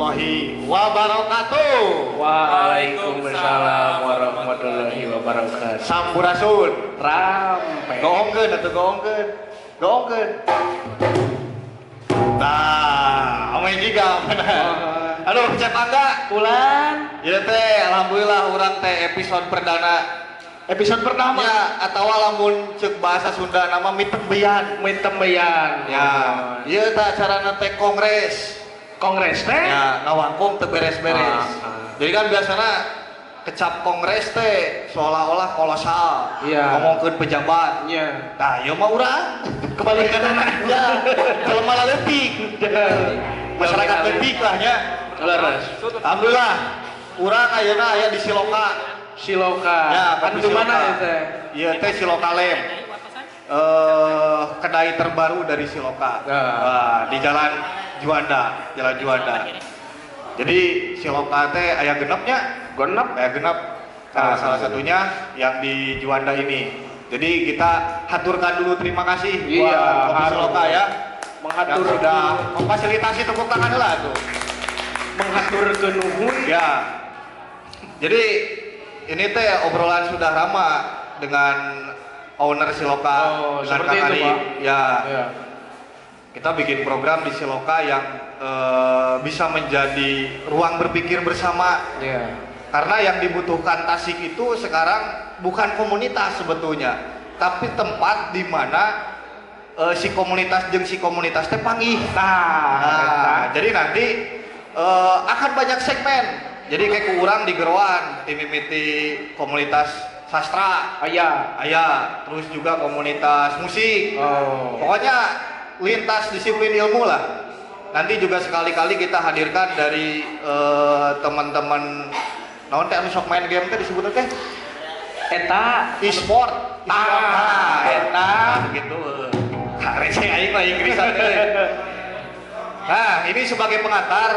warahmatullahi wabarakatuh. Waalaikumsalam warahmatullahi wabarakatuh. Sampurasun. Rampe. Goongkeun atuh goongkeun. Goongkeun. Tah, ome juga bener. Aduh, Cep Angga. Bulan. Ieu teh alhamdulillah urang teh episode perdana. Episode pertama. Ya, atau lamun cek bahasa Sunda nama mitembeyan. Mitembeyan. Ya, ieu teh acarana teh kongres. Kongres teh? Ya, ngawangkong teu beres-beres. Jadi kan biasanya kecap kongres teh seolah-olah kolosal. Ngomongkeun pejabat. Nah, ieu mah urang Kebalikan. Ya, jelema leutik. Masyarakat leutik lah nya. Leres. Alhamdulillah, urang ayeuna aya di Siloka. Siloka. Ya, kan kopi di mana Siloka. Ya teh? Iya teh Siloka Lem. Kedai terbaru dari Siloka. Nah. Wah, di Jalan Juanda, Jalan Juanda. Jadi Siloka teh aya genepnya, Genep. aya genep. Nah, salah satunya yang di Juanda ini. Jadi kita haturkan dulu terima kasih buat Kopi harus. Siloka ya. Menghatur Yang sudah memfasilitasi, tepuk tangan lah tuh. Menghatur nuhun. Ya. Jadi ini teh obrolan sudah lama dengan owner Siloka, Oh, dengan seperti Kang itu, Arif. Pak. Ya. Ya. Kita bikin program di Siloka yang bisa menjadi ruang berpikir bersama. Karena yang dibutuhkan Tasik itu sekarang bukan komunitas sebetulnya, tapi tempat di mana si komunitas jeung si komunitas teh panggih. Nah, Nah, jadi nanti akan banyak segmen. Jadi kayak ku urang di geroan, tim mimiti komunitas sastra, Aya. Aya, terus juga komunitas musik. Pokoknya lintas disiplin ilmu lah. Nanti juga sekali-kali kita hadirkan dari teman-teman naon teh anu sok main game teh disebutnya teh? Eta. E-sport. Ah, Nah, eta. Gitu. Rese aing mah Inggrisan euy. Nah, ini sebagai pengantar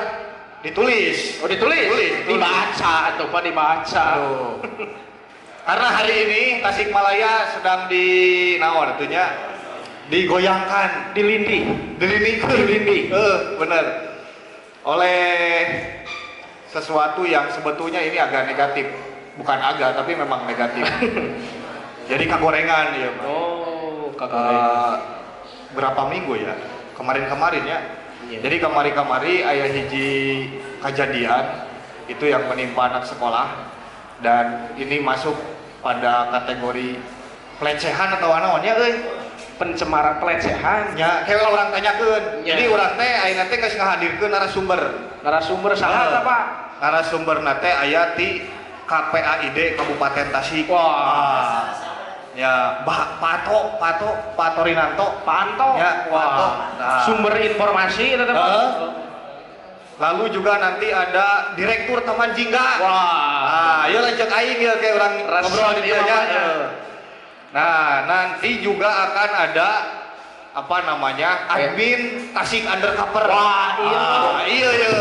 ditulis. Oh, ditulis? Ditulis, ditulis. Dibaca atau apa dibaca. Aduh. Karena hari ini Tasikmalaya sedang di naon atunya digoyangkan, Dilindi. Dilindi, Dilindi. Bener. Oleh sesuatu yang sebetulnya ini agak negatif. Bukan agak, tapi memang negatif. Jadi kagorengan ya, Pak. Oh, kagorengan. Berapa minggu ya? Kemarin-kemarin ya. Iya. Jadi kemari-kemari aya hiji kejadian itu yang menimpa anak sekolah dan ini masuk pada kategori pelecehan atau naon nya euy. Pencemaran, pelecehan. Ya, kayak urang tanyakeun. Ya. Jadi urang teh ayeuna teh geus ngahadirkeun narasumber. Narasumber saha tah, Pak? Narasumberna teh aya ti KPAID Kabupaten Tasik. Wah. Ah. Ya, Bah Pato, Pato, Pato Rinanto. Pak Anto. Ya, Wah. Pak Anto. Nah. Sumber informasi itu teh, Pak. Heeh. Lalu juga nanti ada Direktur Taman Jingga. Wah. Ah, ieu lanjut aing ya kayak orang Resep ngobrol di ieu dieu nya. mah, ya. Nah, nanti juga akan ada apa namanya? Admin Tasik Undercover. Wah, iya. Ah, iya iya.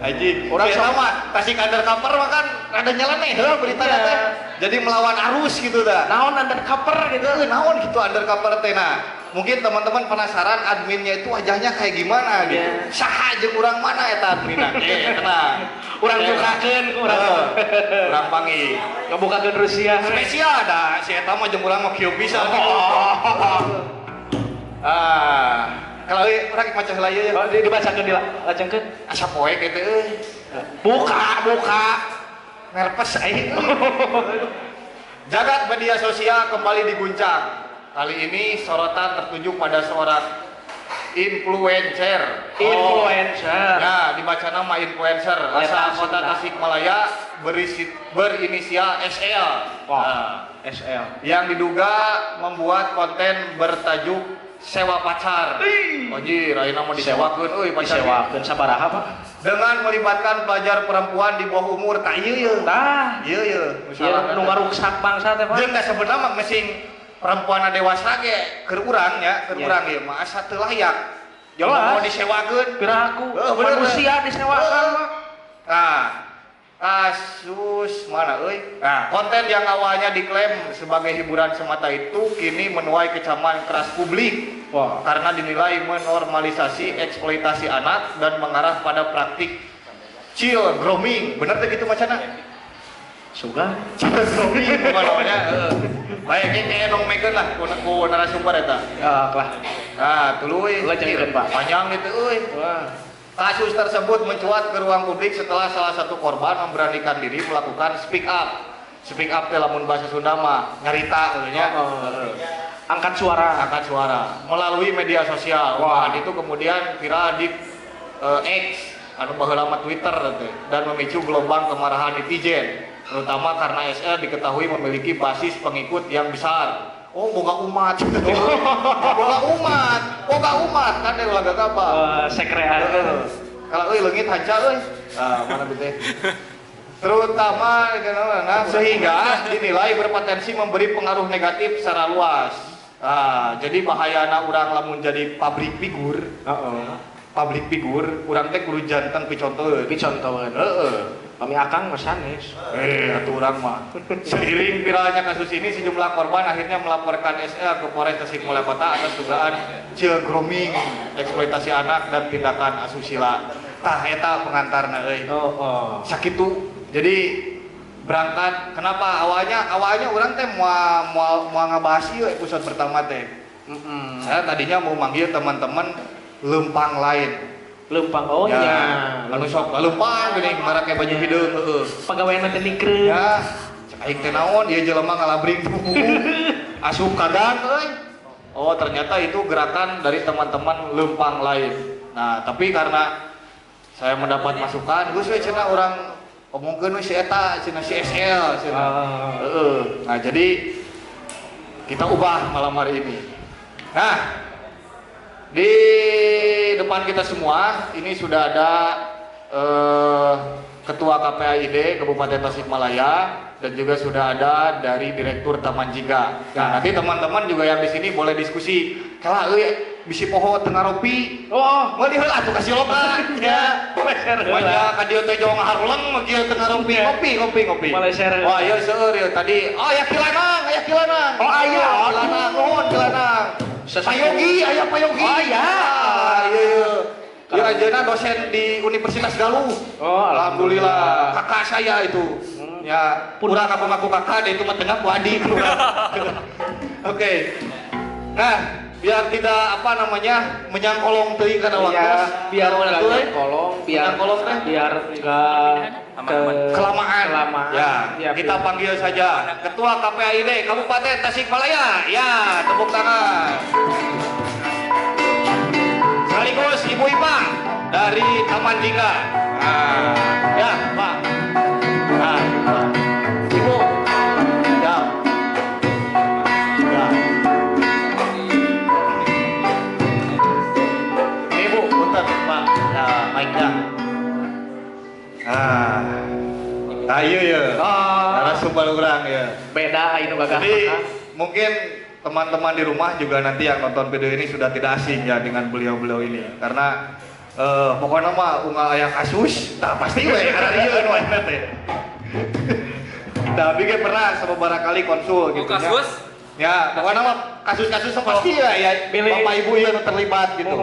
Anjing, Orang orang sama Tasik Undercover mah kan rada nyeleneh heuh berita teh. Jadi melawan arus gitu dah. Naon undercover gitu? Gitu, naon gitu undercover teh, nah. Mungkin teman-teman penasaran adminnya itu wajahnya kayak gimana gitu. Iya. Saha jeung urang mana eta adminna? Eh, tenang. Urang bukakeun, urang. Heeh, urang panggil. Ngabukakeun Rusia. Spesial da si eta mah jeung urang mah kieu pisan gitu. Ah, kalau urang maca heula ieu ya. Oh, dibacakeun, dilajengkeun. Asa poek eta euy. Buka, buka. Nervous aing. Jagat media sosial kembali diguncang. Kali ini sorotan tertuju pada seorang influencer. Influencer. Oh. Ya, dibaca nama influencer asal Letak kota Sunda. Tasikmalaya berinisial SL. Wah. Nah, SL. yang diduga membuat konten bertajuk sewa pacar. Anjir, ayeuna mah disewakeun euy pacar. Disewakeun sabaraha, Pak? Dengan melibatkan pelajar perempuan di bawah umur, tah ieu ye. Tah. Ieu ye. Ieu nu ngaruksak bangsa teh, Pak. Jeung da sebenarnya mah mesing perempuan dewasa ge keur urang nya, keur Iya. urang ieu mah asa teu layak. Jelas. Mau disewakeun. Piraku Heeh, bener. manusia disewakan, Heeh. Pak. Nah, Kasus mana euy? Nah, konten yang awalnya diklaim sebagai hiburan semata itu kini menuai kecaman keras publik. Wah. Karena dinilai menormalisasi eksploitasi anak dan mengarah pada praktik child grooming. Bener teh gitu macana? Suga. Child grooming bukan namanya. Baik, ini kayak nongmekeun lah ku narasumber eta. Ya, lah. Nah, tuluy. Ulah jengkeun, Pak. Panjang gitu euy. Wah. Kasus tersebut mencuat ke ruang publik setelah salah satu korban memberanikan diri melakukan speak up. Speak up teh lamun bahasa Sunda mah nyarita gitu nya. Oh, angkat suara. Angkat suara melalui media sosial. Wah. Wah, itu kemudian viral di X anu baheula mah Twitter teh dan memicu gelombang kemarahan netizen, terutama karena SL diketahui memiliki basis pengikut yang besar. Oh, boga umat. Boga umat. Boga umat kan deui ulah gagabah. Sekrean. Kalau euy leungit hanca euy. Ah, mana bete. Terutama nah, sehingga dinilai berpotensi memberi pengaruh negatif secara luas. Ah, jadi bahayana urang lamun jadi public figure. Heeh. Public figure urang teh kudu janten picontoeun. Picontoeun. Heeh. Kami akang mah sanes. Atuh urang mah. Seiring viralnya kasus ini, sejumlah korban akhirnya melaporkan SL ke Polres Tasikmalaya Kota atas dugaan child grooming, eksploitasi anak dan tindakan asusila. Tah eta pengantarna euy. Oh, oh. Sakitu. Jadi berangkat kenapa awalnya urang teh moal ngabahas ieu episode pertama teh. Saya tadinya mau manggil teman-teman lempang lain. Lempang oh ya, nya. Anu sok lempang geuning marake baju hideung heueuh. Pagawean teh nikreun. Ya, cek aing teh naon ieu jelema ngalabring buku. Asup ka gang euy. Oh, ternyata itu gerakan dari teman-teman lempang lain. Nah, tapi karena saya mendapat masukan, geus we cenah urang omongkeun we si eta, cenah si SL cenah. Heeh. Nah, jadi kita ubah malam hari ini. Nah, di depan kita semua ini sudah ada Ketua KPAID Kabupaten Tasikmalaya dan juga sudah ada dari Direktur Taman Jingga. Nah, nanti teman-teman juga yang di sini boleh diskusi. Kalah euy bisi poho teu ngaropi. Oh, meuli heula atuh ka Siloka nya. Banyak ka dieu teh jong haruleng mah kieu teu ngaropi. Ngopi ngopi ngopi. Wah, ieu seueur ieu tadi. Oh, aya kilanang, aya kilanang. Oh, aya kilanang, nuhun kilanang. Payogi, aya Payogi. Oh, iya. Iya. Iya, anjeunna dosen di Universitas Galuh. Oh, alhamdulillah. Kakak saya itu. Ya, pura ngaku-ngaku kakak, dia itu mah tengah ku adik. Oke. Nah, biar tidak apa namanya menyangkolong teuing kana waktu. Ya, biar enggak nyangkolong, biar biar enggak kelamaan. Ya, ya, kita panggil saja Ketua KPAID Kabupaten Tasikmalaya. Ya, tepuk tangan. Sekaligus Ibu Ipa dari Taman Jingga. Nah, ya, Pak. Nah, Pak. Ibu. Ya. Ya. Ibu, punten, Pak. Ya, mic-nya. Ah. Nah, iya ya. Narasumber urang ya. Beda ini gagah. Jadi mungkin teman-teman di rumah juga nanti yang nonton video ini sudah tidak asing ya dengan beliau-beliau ini. Karena pokoknya mah unggal aya kasus, tak pasti we karena ieu nu ayeuna teh. Tapi ge pernah sababaraha kali konsul gitu nya. Kasus? Ya, pokoknya mah kasus-kasus pasti ya, ya bapak ibu ieu nu terlibat gitu.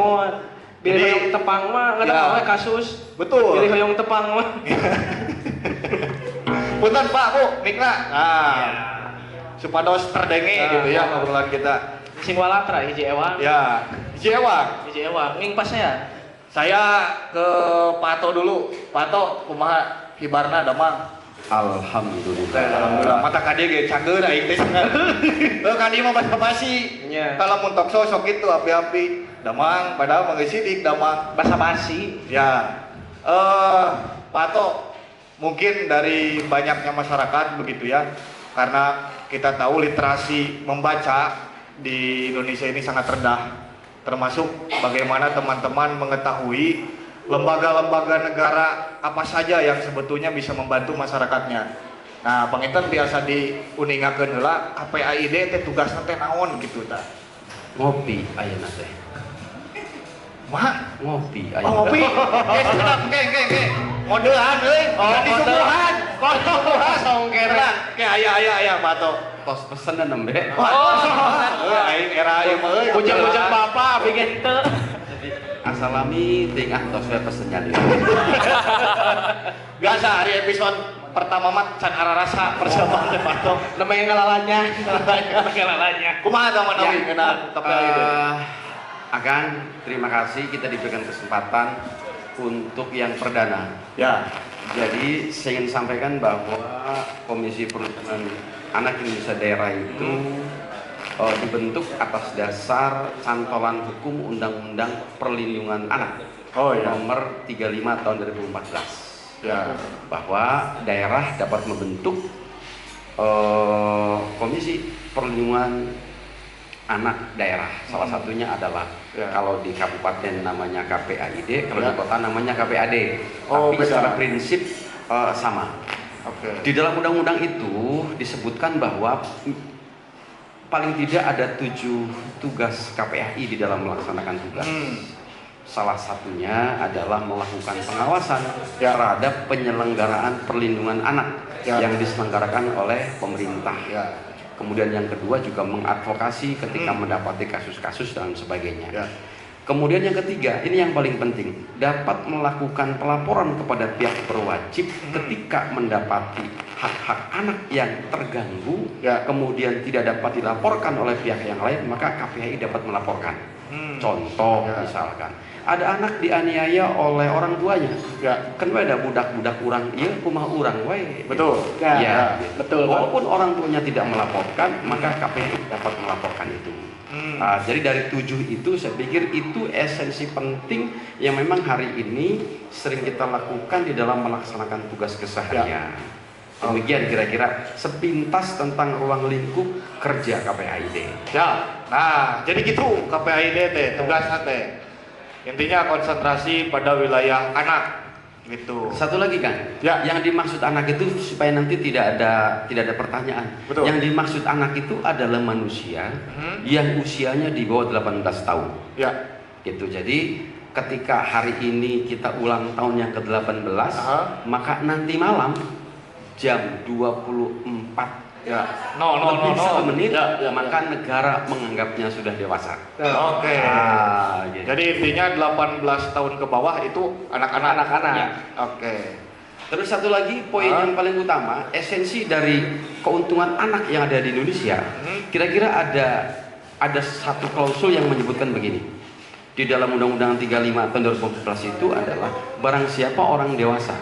Bilih hoyong tepang mah nggak tahu kasus. Betul. Bilih hoyong tepang mah. Punten Pak, Bu, mikna. Nah, supados terdenge gitu ya obrolan kita. Sing walatra hiji ewang. Ya, hiji ewang. Hiji ewang. Nging pas saya. Saya ke Pato dulu. Pato kumaha hibarna damang? Alhamdulillah. Alhamdulillah. Mata kadi ge cager aing teh cenah. Heuh kadi mah basa-basi. Kalau mun talk show sok kitu api-api. Damang padahal mah geus sidik damang. Basa-basi. Ya. Pato mungkin dari banyaknya masyarakat begitu ya. Karena kita tahu literasi membaca di Indonesia ini sangat rendah. Termasuk bagaimana teman-teman mengetahui lembaga-lembaga negara apa saja yang sebetulnya bisa membantu masyarakatnya. Nah, panginten biasa diuningakeun heula KPAID teh tugasna teh naon gitu tah. Ngopi ayeuna teh. Mah, ngopi ayeuna. Oh, ngopi. Oke, sudah, oke. Ngodean euy. Oh, disuguhan. Kosong kere. Kayak aya Pato. Tos pesen dan nembe. Oh, aing era ieu mah euy. Ujang-ujang bapak bikin teu. Asalami ting ah tos we pesennya deui. Biasa hari episode pertama mah can ararasa persiapan teh Pato. Namanya ngalalanya. Ngalalanya. Kumaha tah manawi ngeunaan KPAID? Agan, terima kasih kita diberikan kesempatan untuk yang perdana. Ya. Jadi saya ingin sampaikan bahwa Komisi Perlindungan Anak Indonesia Daerah itu dibentuk atas dasar cantolan hukum Undang-Undang Perlindungan Anak Nomor 35 tahun 2014. Ya. Bahwa daerah dapat membentuk Komisi Perlindungan Anak Daerah. Salah satunya adalah kalau di kabupaten namanya KPAID, kalau di kota namanya KPAD. Tapi secara prinsip sama. Oke. Di dalam undang-undang itu disebutkan bahwa paling tidak ada 7 tugas KPAI di dalam melaksanakan tugas. Salah satunya adalah melakukan pengawasan terhadap penyelenggaraan perlindungan anak yang diselenggarakan oleh pemerintah. Kemudian yang kedua juga mengadvokasi ketika mendapati kasus-kasus dan sebagainya. Kemudian yang ketiga, ini yang paling penting, dapat melakukan pelaporan kepada pihak berwajib ketika mendapati hak-hak anak yang terganggu, kemudian tidak dapat dilaporkan oleh pihak yang lain, maka KPAI dapat melaporkan. Contoh misalkan, ada anak dianiaya oleh orang tuanya, kan we ada budak-budak urang, ieu kumaha urang we. Betul. Ya, betul. Walaupun orang tuanya tidak melaporkan, maka KPAI dapat melaporkan itu. Nah, jadi dari 7 itu saya pikir itu esensi penting yang memang hari ini sering kita lakukan di dalam melaksanakan tugas keseharian. Demikian kira-kira sepintas tentang ruang lingkup kerja KPAID. Ya, nah jadi gitu KPAID teh tugasnya teh. Intinya konsentrasi pada wilayah anak gitu. Satu lagi kan, yang dimaksud anak itu supaya nanti tidak ada pertanyaan. Betul. Yang dimaksud anak itu adalah manusia yang usianya di bawah 18 tahun. Ya. Gitu. Jadi ketika hari ini kita ulang tahun yang ke-18, maka nanti malam jam 24 lebih 1 menit, maka negara menganggapnya sudah dewasa. Oke. Gitu. Jadi intinya 18 tahun ke bawah itu anak-anak. Anak-anak. Ya. Oke. Terus satu lagi poin yang paling utama, esensi dari keuntungan anak yang ada di Indonesia, kira-kira ada satu klausul yang menyebutkan begini. Di dalam Undang-Undang 35 tahun 2014 itu adalah barang siapa orang dewasa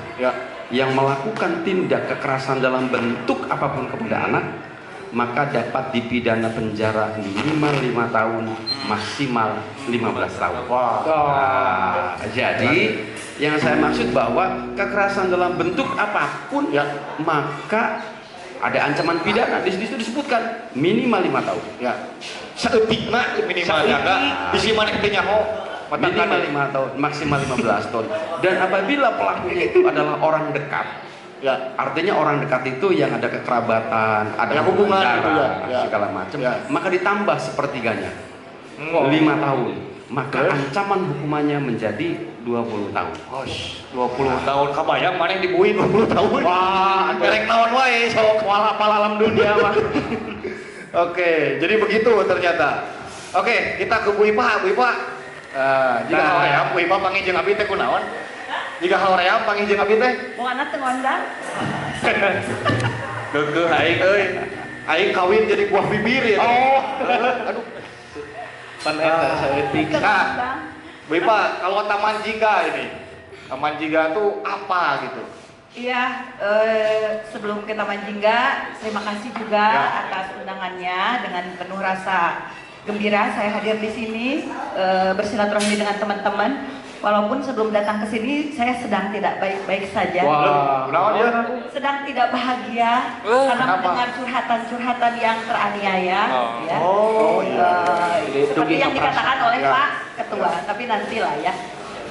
yang melakukan tindak kekerasan dalam bentuk apapun kepada anak, maka dapat dipidana penjara minimal 5 tahun, maksimal 15 tahun. Wah. Nah, jadi yang saya maksud bahwa kekerasan dalam bentuk apapun, maka ada ancaman pidana. Di situ disebutkan minimal 5 tahun. Ya. Saeutikna minimal ya enggak? Bisi maneh teh nyaho. Minimal 5 tahun, maksimal 15 tahun. Dan apabila pelakunya itu adalah orang dekat, artinya orang dekat itu yang ada kekerabatan, ada hubungan darah, gitu ya, segala macam, maka ditambah sepertiganya, 5 tahun. Maka ancaman hukumannya menjadi 20 tahun. Oh, 20 tahun, kabayang mana yang dibui 20 tahun. Wah, merek naon wae sok wala alam dunia mah. Oke, jadi begitu ternyata. Oke, kita ke Bu Ipa, Bu Ipa. Jika hoream Bu Ipa panggil jeung abi teh kunaon? Jika hoream panggil jeung abi teh? Moana teu ngondang. Geukeuh aing euy. Aing kawin jadi buah bibir ya. Oh. Aduh. Pan eta saeutik. Nah, Bu Ipa, kalau Taman Jingga ini. Taman Jingga tuh apa gitu? Iya, sebelum ke Taman Jingga, terima kasih juga atas undangannya. Dengan penuh rasa gembira saya hadir di sini, bersilaturahmi dengan teman-teman. Walaupun sebelum datang ke sini saya sedang tidak baik-baik saja. Wah, wow. Sedang tidak bahagia karena mendengar curhatan-curhatan yang teraniaya. Oh, ya. Oh, iya. Seperti yang dikatakan oleh Pak Ketua, tapi nantilah ya.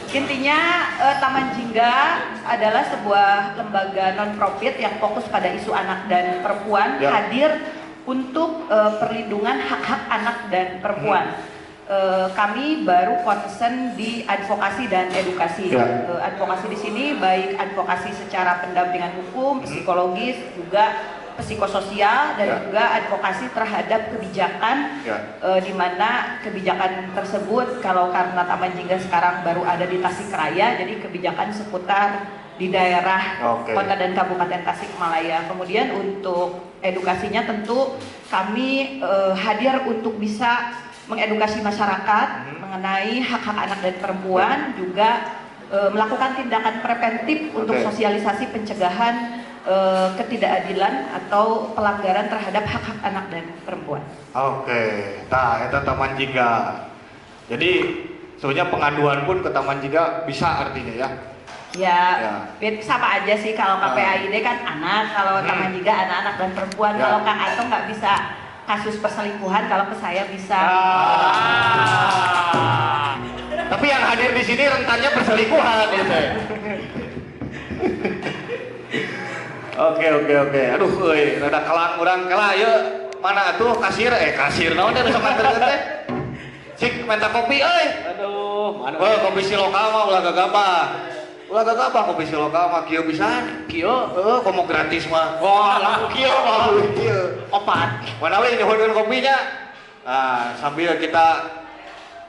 Intinya Taman Jingga adalah sebuah lembaga non-profit yang fokus pada isu anak dan perempuan, hadir untuk perlindungan hak-hak anak dan perempuan. Kami baru concern di advokasi dan edukasi. Ya. Advokasi di sini baik advokasi secara pendampingan hukum, psikologis, juga psikososial, dan Ya. juga advokasi terhadap kebijakan, Ya. Di mana kebijakan tersebut kalau karena Taman Jingga sekarang baru ada di Tasikmalaya, jadi kebijakan seputar di daerah kota dan Kabupaten Tasikmalaya. Kemudian untuk edukasinya tentu kami hadir untuk bisa mengedukasi masyarakat mengenai hak-hak anak dan perempuan, juga melakukan tindakan preventif untuk sosialisasi pencegahan ketidakadilan atau pelanggaran terhadap hak-hak anak dan perempuan. Oke, nah itu Taman Jingga. Jadi sebenarnya pengaduan pun ke Taman Jingga bisa artinya ya? Ya, sama aja sih kalau KPAID kan anak, kalau Taman Jingga anak-anak dan perempuan. Ya. Kalau Kang Ato nggak bisa kasus perselingkuhan, kalau ke saya bisa. Tapi yang hadir di sini rentannya perselingkuhan gitu. Oke. Aduh, euy, rada kelang urang kela ieu. Mana atuh kasir? Kasir naon teh nu sok nganterkeun teh? Cik minta kopi euy. Aduh, mana? Wah, kopi si lokal mah ulah gagabah. Ulah gagabah kopi si lokal mah kieu pisan. Kieu? Heeh, komo gratis mah. Wah, langsung kieu mah. Kieu. Opat. Mana we nyuhunkeun kopinya? Nah, sambil kita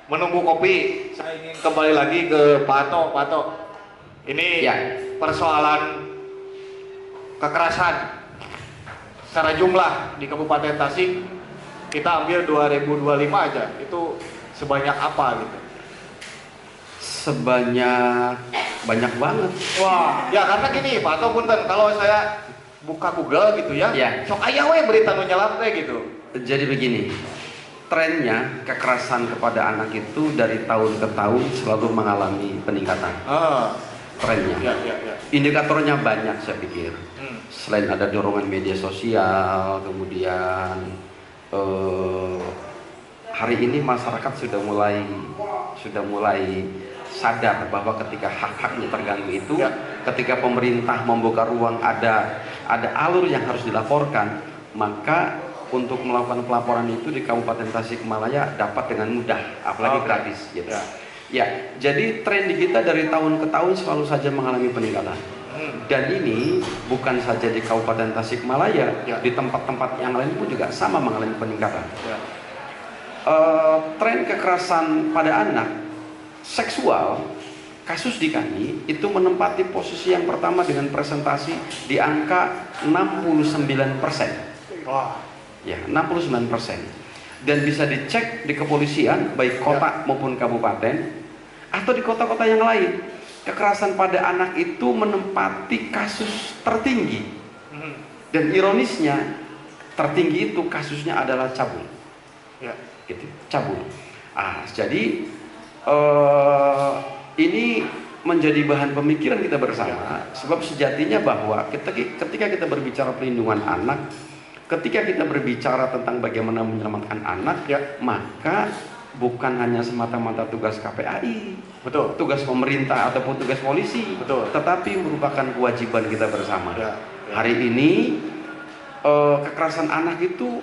menunggu kopi, saya ingin kembali lagi ke Pak Ato. Pak Ato, ini ya. Persoalan kekerasan secara jumlah di Kabupaten Tasik, kita ambil 2025 aja, itu sebanyak apa gitu? Sebanyak, banyak banget. Wah, ya karena gini Pak Ato, punten, kalau saya buka Google gitu ya, ya. Sok aya we berita nu nyelap teh gitu. Jadi begini, trennya kekerasan kepada anak itu dari tahun ke tahun selalu mengalami peningkatan. Trennya. Ya, ya, ya. Indikatornya banyak saya pikir. Selain ada dorongan media sosial, kemudian hari ini masyarakat sudah mulai sadar bahwa ketika hak-haknya terganggu itu, ya. Ketika pemerintah membuka ruang ada alur yang harus dilaporkan, maka untuk melakukan pelaporan itu di Kabupaten Tasikmalaya dapat dengan mudah, apalagi gratis gitu. Ya. Ya, jadi tren di kita dari tahun ke tahun selalu saja mengalami peningkatan. Dan ini bukan saja di Kabupaten Tasikmalaya, ya. Di tempat-tempat yang lain pun juga sama mengalami peningkatan. Ya. Tren kekerasan pada anak seksual, kasus di kami itu menempati posisi yang pertama dengan presentasi di angka 69%. Wah. Ya, 69%. Dan bisa dicek di kepolisian baik kota ya. Maupun kabupaten atau di kota-kota yang lain. Kekerasan pada anak itu menempati kasus tertinggi. Dan ironisnya tertinggi itu kasusnya adalah cabul. Ya. Gitu, cabul. Jadi ini menjadi bahan pemikiran kita bersama, ya. Sebab sejatinya bahwa ketika kita berbicara perlindungan anak, ketika kita berbicara tentang bagaimana menyelamatkan anak, ya. Maka bukan hanya semata-mata tugas KPAI, betul, tugas pemerintah ataupun tugas polisi, betul, tetapi merupakan kewajiban kita bersama. Ya. Ya. Hari ini kekerasan anak itu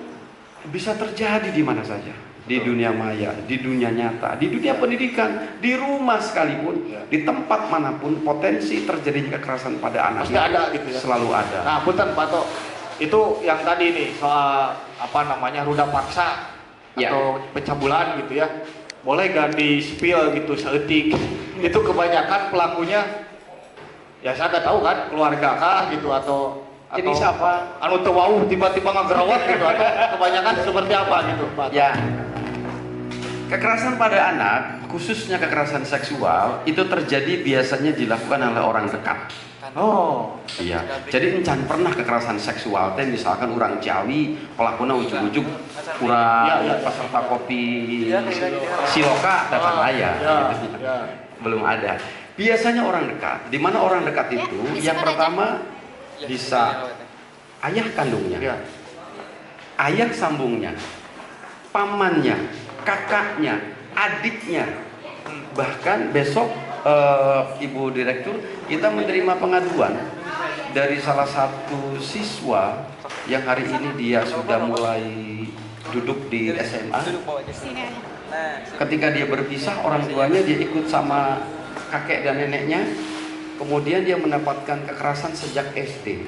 bisa terjadi di mana saja, di dunia maya, di dunia nyata, di dunia pendidikan, di rumah sekalipun, ya. Di tempat manapun potensi terjadinya kekerasan pada anak pasti ada gitu ya. Selalu ada. Nah, punten Pak Ato, itu yang tadi nih soal apa namanya ruda paksa ya. Atau pencabulan gitu ya, boleh gak di spill gitu seetik? Itu kebanyakan pelakunya ya saya nggak tahu kan, keluarga kah gitu atau jenis apa? Anu teu wauh tiba-tiba ngegerawat gitu atau kebanyakan seperti apa gitu Pak? Ya. Kekerasan pada anak, khususnya kekerasan seksual, itu terjadi biasanya dilakukan oleh orang dekat. Oh, iya. Jadi encan pernah kekerasan seksual teh misalkan orang Ciawi pelakunya ujug-ujug kurang ya, ya, peserta kopi Siloka datang raya, gitu. Ya. Belum ada. Biasanya orang dekat. Di mana orang dekat itu ya, yang pertama bisa ayah kandungnya, ya. Ayah sambungnya, pamannya, kakaknya, adiknya. Bahkan besok Ibu Direktur, kita menerima pengaduan dari salah satu siswa yang hari ini dia sudah mulai duduk di SMA. Ketika dia berpisah orang tuanya, dia ikut sama kakek dan neneknya. Kemudian dia mendapatkan kekerasan sejak SD.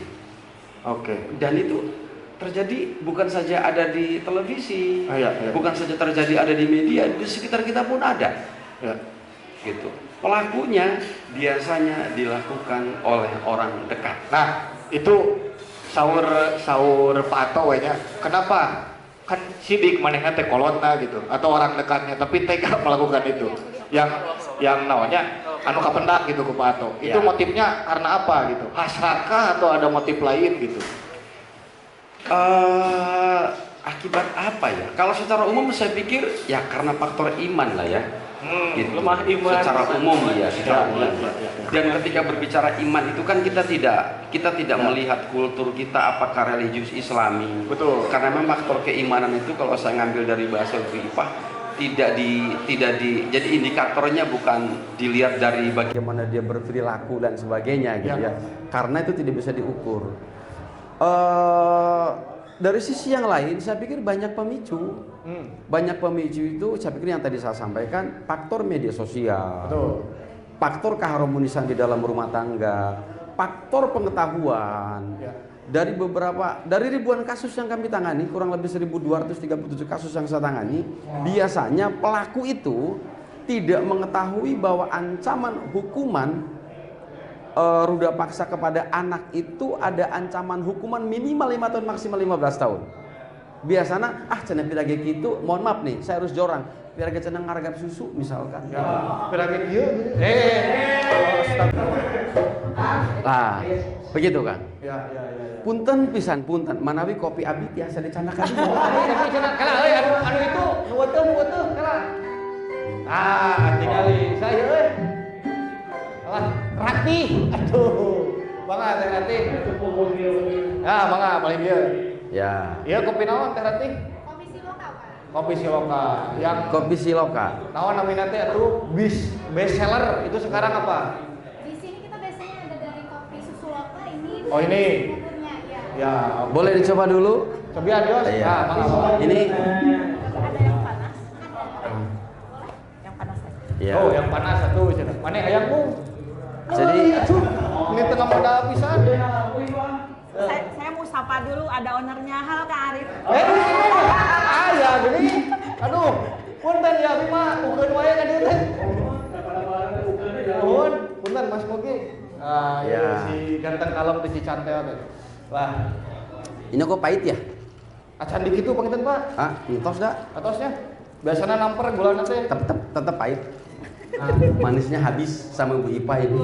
Oke. Dan itu terjadi bukan saja ada di televisi, iya. Bukan saja terjadi ada di media, di sekitar kita pun ada. Ya. Gitu. Pelakunya biasanya dilakukan oleh orang dekat. Nah, itu saur Pak Ato we nya. Kenapa? Kan sidik manehna teh kolotna gitu atau orang dekatnya, tapi tega melakukan itu. Yang namanya anu kapendak gitu ke Pak Ato. Itu Ya. motifnya karena apa gitu? Hasratkah atau ada motif lain gitu? Akibat apa ya? Kalau secara umum saya pikir ya karena faktor iman lah ya. Gitu. Lemah iman. Secara umum ya, secara Ya, umum. ya, ya, ya. Dan ketika berbicara iman itu kan kita tidak melihat kultur kita apakah religius Islami. Betul. Karena memang faktor keimanan itu kalau saya ngambil dari bahasa Bu Ipah tidak di jadi indikatornya bukan dilihat dari bagaimana dia berperilaku dan sebagainya gitu Ya. ya. Karena itu tidak bisa diukur. Dari sisi yang lain saya pikir banyak pemicu. Banyak pemicu itu saya pikir yang tadi saya sampaikan, faktor media sosial. Betul. Faktor keharmonisan di dalam rumah tangga, faktor pengetahuan. Ya. Dari ribuan kasus yang kami tangani, kurang lebih 1237 kasus yang saya tangani, biasanya pelaku itu tidak mengetahui bahwa ancaman hukuman ruda paksa kepada anak itu ada ancaman hukuman minimal 5 tahun maksimal 15 tahun. Biasanya cenah pirage kitu, mohon maaf nih, saya harus jorang. Pirage cenah ngargap susu misalkan. Ya, pirage kieu. Lah, begitu kan? Ya. Punten pisan punten, manawi kopi abi tiasa dicandakan. Tapi cenah kala euy anu itu nu weteuh kala. Ah, Tingali saya euy. Alah, Ratih. Aduh. Mangga Teh Ratih. Ya, mangga paling dieu. Ya. Iya kopi naon Teh Ratih? Kopi Siloka, Pak. Kopi Siloka. Yang Kopi Siloka. naon namina teh atuh best seller itu sekarang apa? Di sini kita biasanya ada dari kopi susu loka ini. Oh, ini. Signaturnya, ya. Ya, oke. Boleh dicoba dulu? Cobian Yos. Iya. Nah, mangga, mangga. Ini Ada yang panas? Ada. Boleh? Yang panas aja. ya. Oh, yang panas satu cenah. Mana hayang mung? Jadi Aduh, ini tengah modal pisan. Saya mau sapa dulu, ada ownernya. Halo Kak Arif. Aya gini. Aduh, punten ya abi mah ukeun wae ka dieu teh. Nuhun, punten Mas Mogi. Ah, Ya. iya si ganteng kalem teh Cicantel teh. Lah, ini kok pahit ya? acan di kitu panginten Pak. Ah, entos dah. Atosnya biasana namper gulana teh. Tetep pahit. Manisnya habis sama Bu Ipa ini.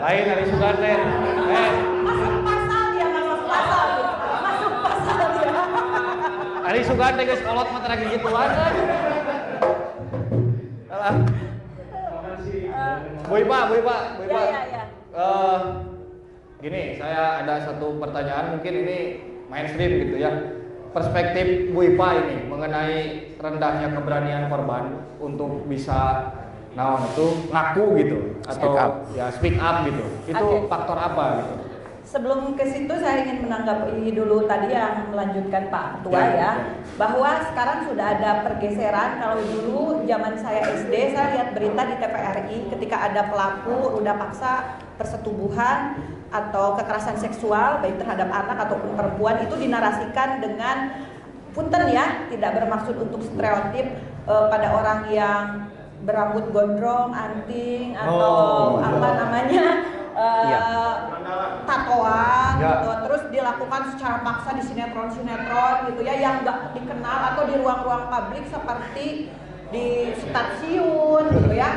Lain hari sugan teh. Masuk pasal dia, masuk pasal. Masuk pasal dia. Hari sugan teh geus kolot mah tara gituan kan. Alah. Bu Ipa, Bu Ipa, Bu Ipa. Ya. Gini, saya ada satu pertanyaan mungkin ini mainstream gitu ya. Perspektif Bu Ipa ini mengenai rendahnya keberanian korban untuk bisa naon itu ngaku gitu atau Speak up. ya speak up gitu. Itu Oke. faktor apa gitu? Sebelum ke situ saya ingin menanggapi dulu tadi yang melanjutkan Pak Ketua ya, bahwa sekarang sudah ada pergeseran. Kalau dulu zaman saya SD, saya lihat berita di TVRI ketika ada pelaku ruda paksa persetubuhan atau kekerasan seksual baik terhadap anak ataupun perempuan itu dinarasikan dengan punten ya, tidak bermaksud untuk stereotip pada orang yang berambut gondrong, anting atau apa namanya tatoan gitu, terus dilakukan secara paksa di sinetron-sinetron gitu ya, yang nggak dikenal atau di ruang-ruang publik seperti di stasiun gitu ya,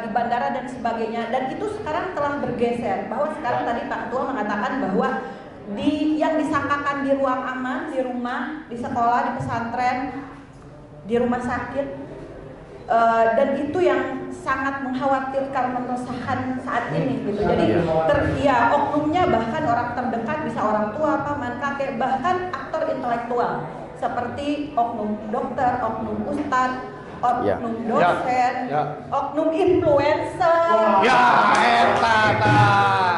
di bandara dan sebagainya. Dan itu sekarang telah bergeser, bahwa sekarang tadi Pak Ketua mengatakan bahwa yang disangkakan di ruang aman, di rumah, di sekolah, di pesantren, di rumah sakit, dan itu yang sangat mengkhawatirkan, meresahkan saat ini gitu. Jadi oknumnya bahkan orang terdekat, bisa orang tua, paman, kakek, bahkan aktor intelektual seperti oknum dokter, oknum ustadz, oknum dosen, oknum influencer. Ya, eta tah.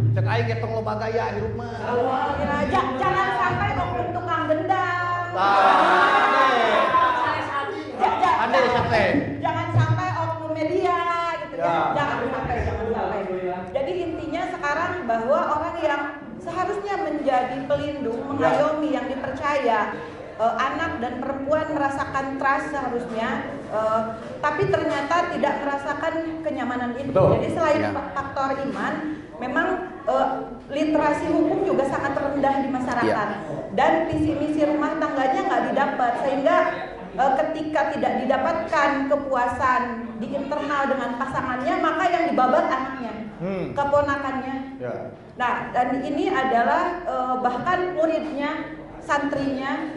Cek aing ge tong loba gaya hirup mah. Ya, jangan sampai oknum tukang gendang. Jangan sampai oknum media gitu ya. Jangan sampai. Jadi intinya sekarang bahwa orang yang seharusnya menjadi pelindung, mengayomi, yang dipercaya, anak dan perempuan merasakan trust seharusnya, tapi ternyata tidak merasakan kenyamanan itu. Betul. Jadi selain faktor iman, memang literasi hukum juga sangat rendah di masyarakat, dan visi misi rumah tangganya nggak didapat, sehingga ketika tidak didapatkan kepuasan di internal dengan pasangannya, maka yang dibabat anaknya, keponakannya. Nah, dan ini adalah bahkan muridnya, santrinya,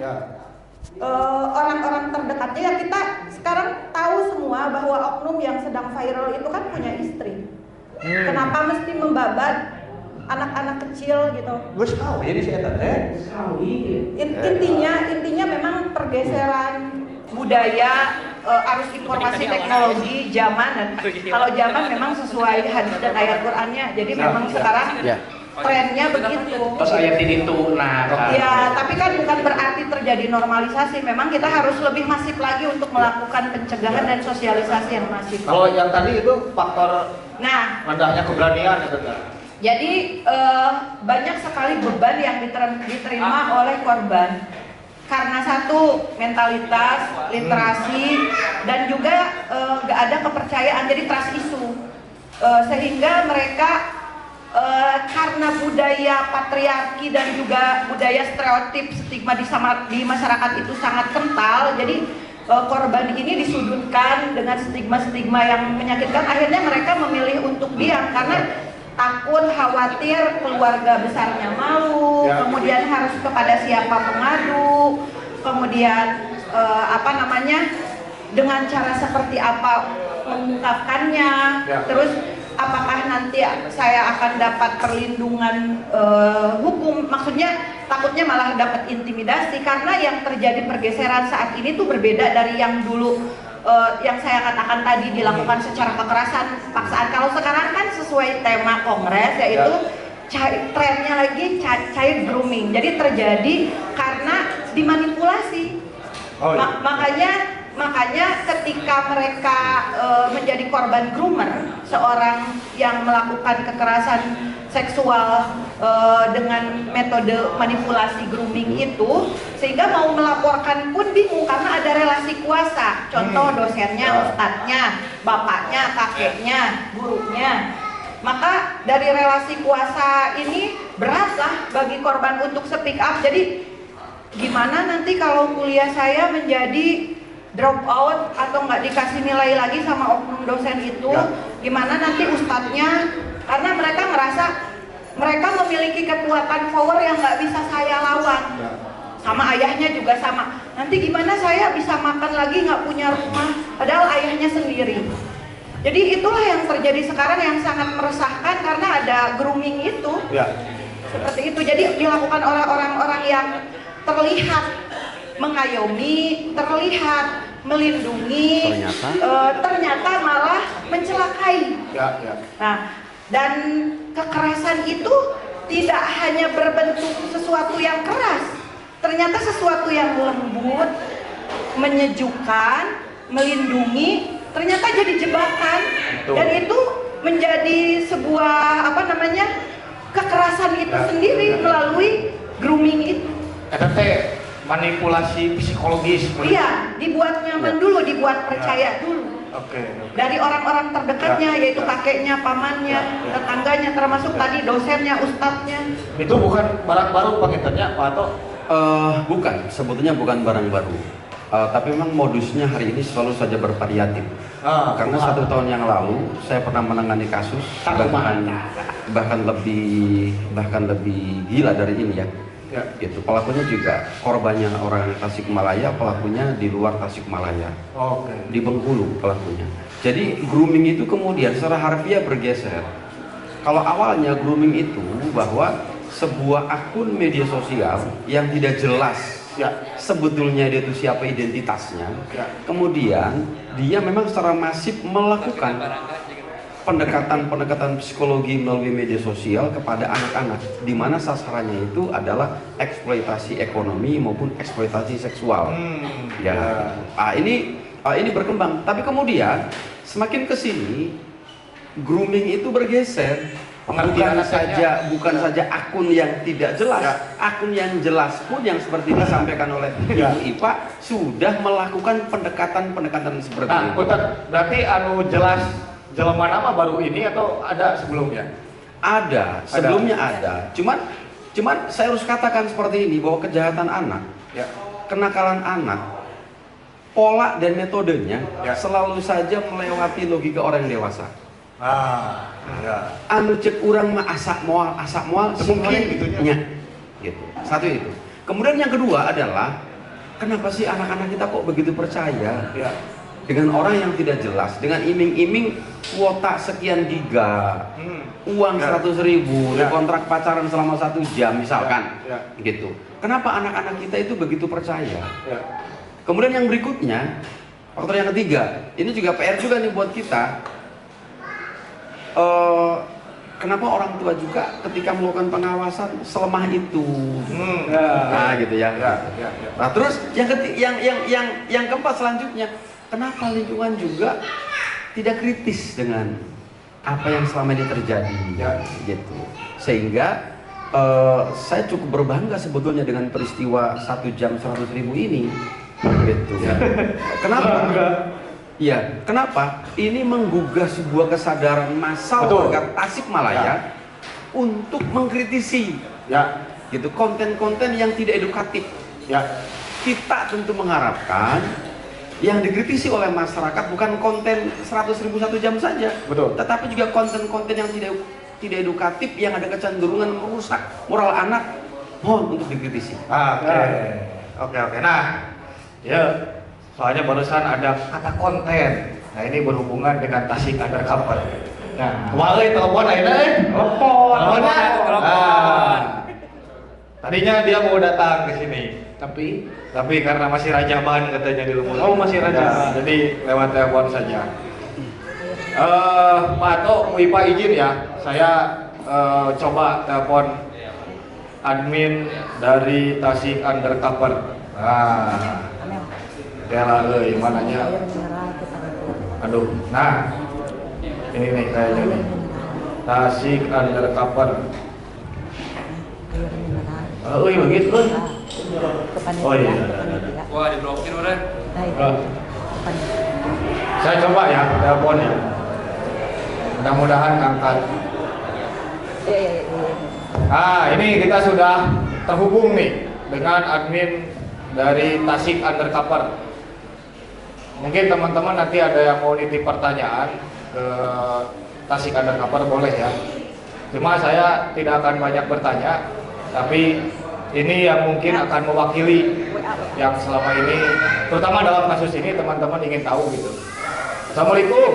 orang-orang terdekatnya. Ya kita sekarang tahu semua bahwa oknum yang sedang viral itu kan punya istri. Kenapa mesti membabat anak-anak kecil gitu? Gue tahu ini sih eta teh. Intinya memang pergeseran budaya, arus informasi teknologi zaman, dan kalau zaman memang sesuai hadis dan ayat Qur'annya. Jadi memang sekarang trennya begitu. Terus ayat ini tuh, nah kan. Ya, tapi kan bukan berarti terjadi normalisasi. Memang kita harus lebih masif lagi untuk melakukan pencegahan dan sosialisasi yang masif. Kalau yang tadi itu faktor rendahnya keberanian itu kan. Jadi banyak sekali beban yang diterima oleh korban. Karena satu, mentalitas, literasi, dan juga nggak ada kepercayaan, jadi trust issue. Sehingga mereka karena budaya patriarki dan juga budaya stereotip stigma di masyarakat itu sangat kental, jadi korban ini disudutkan dengan stigma-stigma yang menyakitkan. Akhirnya mereka memilih untuk diam karena takut, khawatir keluarga besarnya malu, kemudian harus kepada siapa mengadu, kemudian dengan cara seperti apa mengungkapkannya, terus apakah nanti saya akan dapat perlindungan hukum, maksudnya takutnya malah dapat intimidasi, karena yang terjadi pergeseran saat ini tuh berbeda dari yang dulu. Yang saya katakan tadi dilakukan secara kekerasan, paksaan. Kalau sekarang kan sesuai tema kongres, yaitu trennya lagi child grooming. Jadi terjadi karena dimanipulasi. Makanya ketika mereka menjadi korban groomer, seorang yang melakukan kekerasan seksual dengan metode manipulasi grooming itu, sehingga mau melaporkan pun bingung karena ada relasi kuasa. Contoh dosennya, ustadznya, bapaknya, kakeknya, gurunya. Maka dari relasi kuasa ini beratlah bagi korban untuk speak up. Jadi gimana nanti kalau kuliah saya menjadi drop out atau nggak dikasih nilai lagi sama oknum dosen itu, gimana nanti ustadznya? Karena mereka merasa mereka memiliki kekuatan power yang nggak bisa saya lawan. Sama ayahnya juga sama. Nanti gimana saya bisa makan lagi nggak punya rumah, padahal ayahnya sendiri. Jadi itulah yang terjadi sekarang yang sangat meresahkan karena ada grooming itu. Seperti itu. Jadi dilakukan oleh orang-orang yang terlihat mengayomi, terlihat melindungi, ternyata malah mencelakai. Nah, dan kekerasan itu tidak hanya berbentuk sesuatu yang keras, ternyata sesuatu yang lembut, menyejukkan, melindungi, ternyata jadi jebakan. Betul. Dan itu menjadi sebuah kekerasan itu sendiri melalui grooming itu. Manipulasi psikologis. Iya, dibuat nyaman dulu, dibuat percaya dulu. Dari orang-orang terdekatnya, yaitu kakeknya, pamannya, tetangganya, termasuk tadi dosennya, ustadznya. Itu bukan barang baru pangitannya, Pak Ato? Bukan, sebetulnya bukan barang baru. Tapi memang modusnya hari ini selalu saja bervariatif. Karena 1 tahun yang lalu saya pernah menangani kasus bahkan lebih gila dari ini ya. Gitu. Pelakunya juga korbannya orang Tasikmalaya, pelakunya di luar Tasikmalaya. Di Bengkulu pelakunya. Jadi grooming itu kemudian secara harfiah bergeser. Kalau awalnya grooming itu bahwa sebuah akun media sosial yang tidak jelas sebetulnya dia itu siapa identitasnya, kemudian dia memang secara masif melakukan pendekatan-pendekatan psikologi melalui media sosial kepada anak-anak, di mana sasarannya itu adalah eksploitasi ekonomi maupun eksploitasi seksual. Ya, ini berkembang. Tapi kemudian semakin kesini grooming itu bergeser. Bukan saja akun yang tidak jelas, akun yang jelas pun yang seperti disampaikan oleh Ibu Ipa sudah melakukan pendekatan-pendekatan seperti itu. Berarti anu jelas jelema nama baru ini atau ada sebelumnya? Ada, sebelumnya ada. Cuman saya harus katakan seperti ini bahwa kejahatan anak, kenakalan anak, pola dan metodenya selalu saja melewati logika orang dewasa. Anu cek urang mah asak moal mungkin gitu nya. Gitu. Satu itu. Kemudian yang kedua adalah kenapa sih anak-anak kita kok begitu percaya dengan orang yang tidak jelas, dengan iming-iming kuota sekian giga, uang 100.000, kontrak pacaran selama 1 jam misalkan, gitu. Kenapa anak-anak kita itu begitu percaya? Kemudian yang berikutnya, faktor yang ketiga, ini juga PR juga nih buat kita. Kenapa orang tua juga ketika melakukan pengawasan selemah itu? Nah, gitu ya. Nah, terus yang keempat selanjutnya, kenapa lingkungan juga tidak kritis dengan apa yang selama ini terjadi, gitu. Sehingga saya cukup berbangga sebetulnya dengan peristiwa 1 jam 100.000 ini, gitu. Kenapa? Iya, kenapa? Ini menggugah sebuah kesadaran massal warga Tasikmalaya untuk mengkritisi, gitu, konten-konten yang tidak edukatif. Kita tentu mengharapkan yang dikritisi oleh masyarakat bukan konten 100.000 1 jam saja, tetapi juga konten-konten yang tidak edukatif, yang ada kecenderungan merusak moral anak, mohon untuk dikritisi. Oke. Nah, ya, soalnya barusan ada kata konten. Nah, ini berhubungan dengan Tasik Undercover. Nah, kemarin telepon akhirnya, Telepon. Nah, tadinya dia mau datang ke sini, tapi karena masih rajaban katanya di rumah. Oh, masih rajaban. Ya, jadi lewat telepon saja. Pak Ato, Bu Ipa izin ya, saya coba telepon admin dari Tasik Undercover. Nah, ya euy, mananya? Aduh, nah ini nih kayaknya nih. Tasik Undercover. Euy, begitu. Oh iya, ada. Wah, diblokir udah. Saya coba ya teleponnya. Mudah-mudahan angkat. Nah, ini kita sudah terhubung nih dengan admin dari Tasik Undercover. Mungkin teman-teman nanti ada yang mau nitip pertanyaan ke Tasik Undercover boleh ya. Cuma saya tidak akan banyak bertanya, tapi ini yang mungkin akan mewakili yang selama ini, terutama dalam kasus ini teman-teman ingin tahu gitu. Assalamualaikum.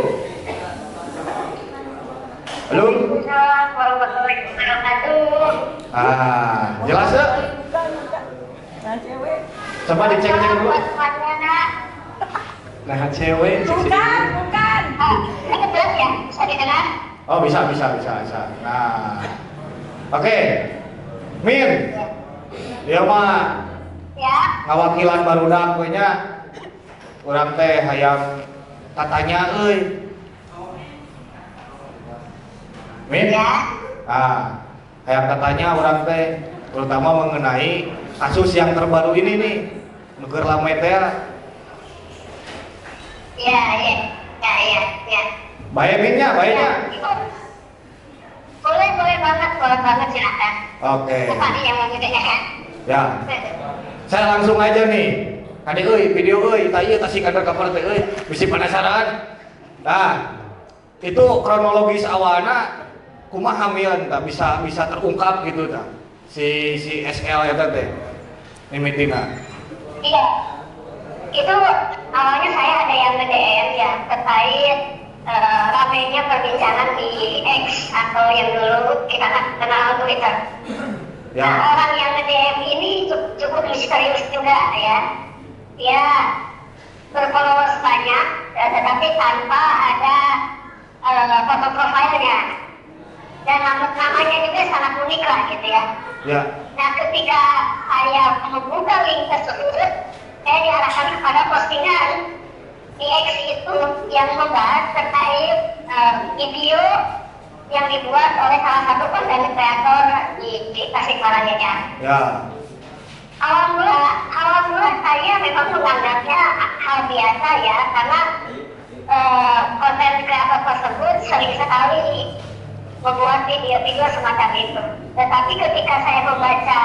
Halo. Ah, jelas ya? Coba dicek-cek dulu. Nah, cewek. Bukan. Ini jelas ya? Bisa didengar? Oh, bisa. Nah. Oke. Min. Dia mah ya ngawakilan barudak we nya. Urang teh hayang tatanya euy. Min? Ya. Ah, hayang tatanya urang teh terutama mengenai kasus yang terbaru ini nih. Nu keur lame teh. Ya. Bae Minnya, bae nya. Boleh banget silakan. Oke. Siapa nih yang mau ditanyakan? Ya. Saya langsung aja nih. Tadi euy, video euy, tah ieu Tasik Undercover teh euy, bisi penasaran. Nah, itu kronologis awalna kumaha mieun tah bisa terungkap gitu tah. Si SL eta teh. Mimitina. Iya. Itu awalnya saya ada yang nge-DM ya terkait ramainya perbincangan di X atau yang dulu kita kenal Twitter. Ya. Nah, orang yang nge-DM ini cukup misterius juga ya. Dia berfollowers banyak, tetapi tanpa ada foto profilnya dan namanya juga sangat unik lah gitu ya. Ya. Nah, ketika saya membuka link tersebut, saya diarahkan kepada postingan di X itu yang membahas terkait video yang dibuat oleh salah satu konten kreator di Tasikmalaya. Ya. Awal mula saya memang menganggapnya hal biasa ya, karena konten kreator tersebut sering sekali membuat video-video semacam itu. Tetapi ketika saya membaca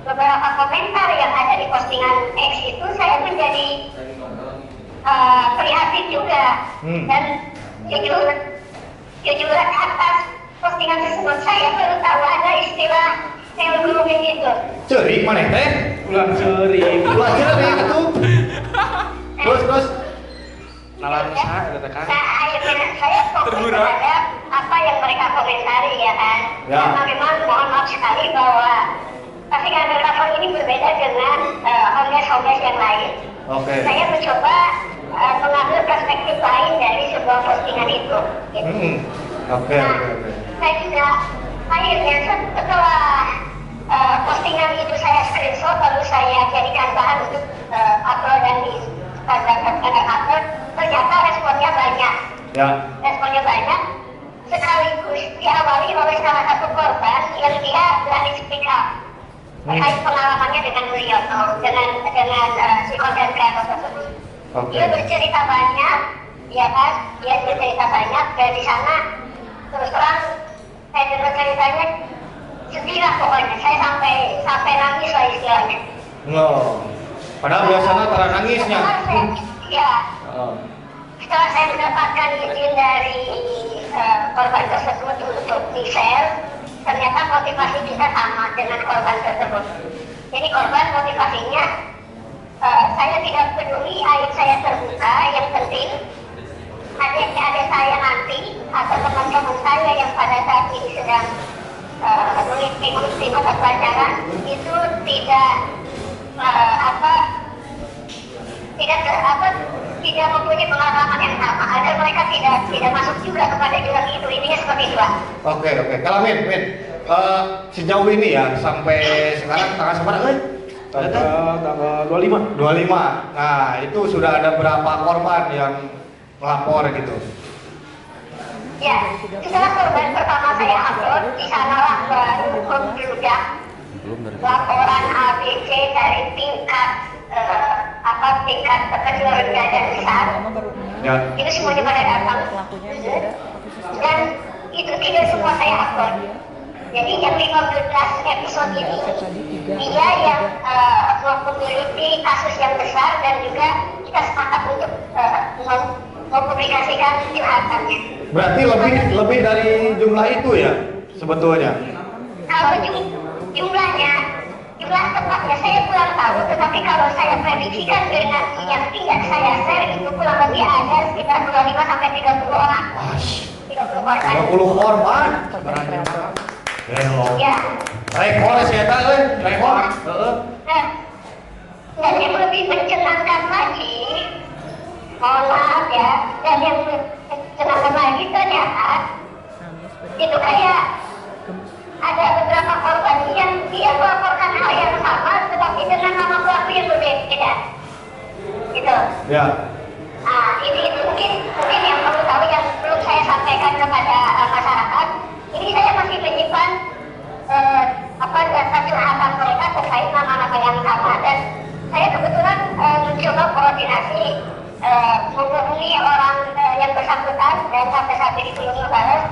beberapa komentar yang ada di postingan X itu, saya menjadi prihatin juga. Dan jujur atas postingan tersebut saya baru tahu ada istilah tail grooming itu. Ceurik maneh teh? Ulah ceurik. Ulah ceurik itu. Terus. Nalar saha eta teh Kang? Nah, akhirnya saya fokus terhadap apa yang mereka komentari ya kan. Ya. Karena memang mohon maaf sekali bahwa Tasik Undercover ini berbeda dengan homeless yang lain. Oke. Saya mencoba mengambil perspektif lain dari sebuah postingan itu. Gitu. Oke. Nah, saya juga akhirnya setelah postingan itu saya screenshot lalu saya jadikan bahan untuk upload dan di Instagram upload, ternyata responnya banyak. Ya. Responnya banyak, sekaligus diawali oleh salah satu korban yang dia berani speak up terkait pengalamannya dengan Mulyono, dengan si konten kreator tersebut. Oke. Dia bercerita banyak, ya kan? Dia bercerita banyak dan di sana terus terang saya dengar ceritanya sedih lah pokoknya. Saya sampai nangis lah istilahnya. No. Padahal biasanya tara nangisnya. Ya. Setelah saya mendapatkan izin dari korban tersebut untuk di-share, ternyata motivasi kita sama dengan korban tersebut. Jadi korban motivasinya, saya tidak peduli aib saya terbuka, yang penting adik-adik saya nanti atau teman-teman saya yang pada saat ini sedang mengikuti mata pelajaran itu tidak tidak mempunyai pengalaman yang sama agar mereka tidak masuk juga kepada jurang itu. Intinya seperti itu, Pak. Oke. Kalau Min, sejauh ini ya sampai sekarang tanggal seberapa? Tanggal 25. 25. Nah, itu sudah ada berapa korban yang melapor gitu? Ya, setelah korban pertama saya upload, di sanalah baru membludak laporan ABC dari tingkat tingkat kecil, rendah dan besar. Ya. Itu semuanya pada datang. Dan itu tidak semua saya upload. Jadi yang 15 episode ini dia yang memiliki kasus yang besar dan juga kita sepakat untuk mempublikasikan curhatannya. Berarti lebih dari jumlah itu ya sebetulnya? Kalau jumlahnya, jumlah tepatnya saya kurang tahu, tetapi kalau saya prediksikan dengan yang tidak saya share itu kurang lebih ada sekitar 25 sampai 30 orang. 30 korban. 30 korban. Ya. Rekor sih eta euy, rekor. Heeh. Nah, dan yang lebih mencengangkan lagi, mohon maaf ya, dan yang mencengangkan lagi ternyata itu kayak ada beberapa korban yang dia melaporkan hal yang sama, tetapi dengan nama pelaku yang berbeda, gitu. Ya. Nah, ini mungkin yang perlu tahu yang belum saya sampaikan kepada masyarakat. Ini saya masih menyimpan data curhatan mereka terkait nama-nama yang sama, dan saya kebetulan mencoba koordinasi menghubungi orang yang bersangkutan dan sampai saat ini belum membalas.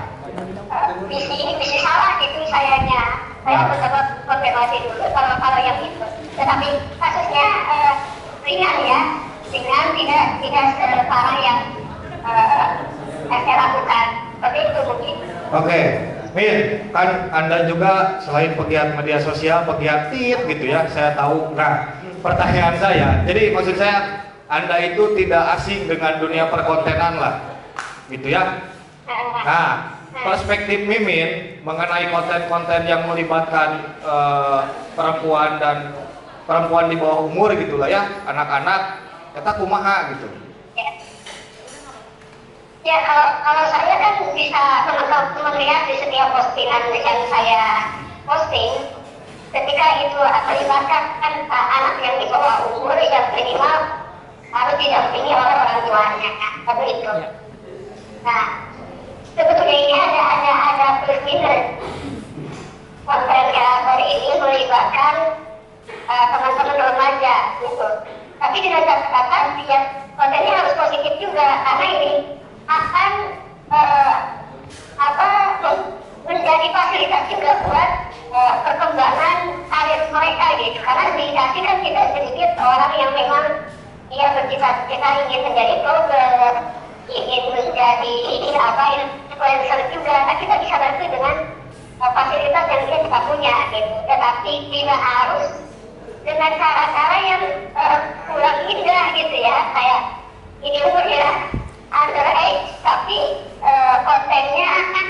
Misi salah gitu sayangnya. Saya mencoba konfirmasi dulu kalau yang itu. Tetapi kasusnya ringan ya, ringan, tidak separah yang saya lakukan. Seperti itu mungkin. Oke, Min, kan Anda juga selain pegiat media sosial, pegiat tit gitu ya, saya tahu. Nah, pertanyaan saya, jadi maksud saya Anda itu tidak asing dengan dunia perkontenan lah, gitu ya. Nah, perspektif Mimin mengenai konten-konten yang melibatkan perempuan dan perempuan di bawah umur gitulah ya, anak-anak, kata kumaha gitu. Ya, Ya, kalau kalau saya kan bisa teman-teman lihat di setiap postingan yang saya posting, ketika itu melibatkan anak yang di bawah umur, yang minimal harus didampingi oleh orang tuanya, satu itu. Nah, sebetulnya ini ada plus minus. Konten kreator ini melibatkan teman-teman remaja gitu. Tapi dengan catatan ya kontennya harus positif juga karena ini akan apa, menjadi fasilitas juga buat perkembangan karir mereka gitu. Karena di Tasik kan tidak sedikit orang yang memang dia bercita-cita ingin menjadi blogger, ingin menjadi apa, influencer juga. Nah, kita bisa bantu dengan fasilitas yang dia kita punya gitu. Tetapi tidak harus dengan cara-cara yang kurang indah gitu ya, kayak ini umurnya underage tapi kontennya kan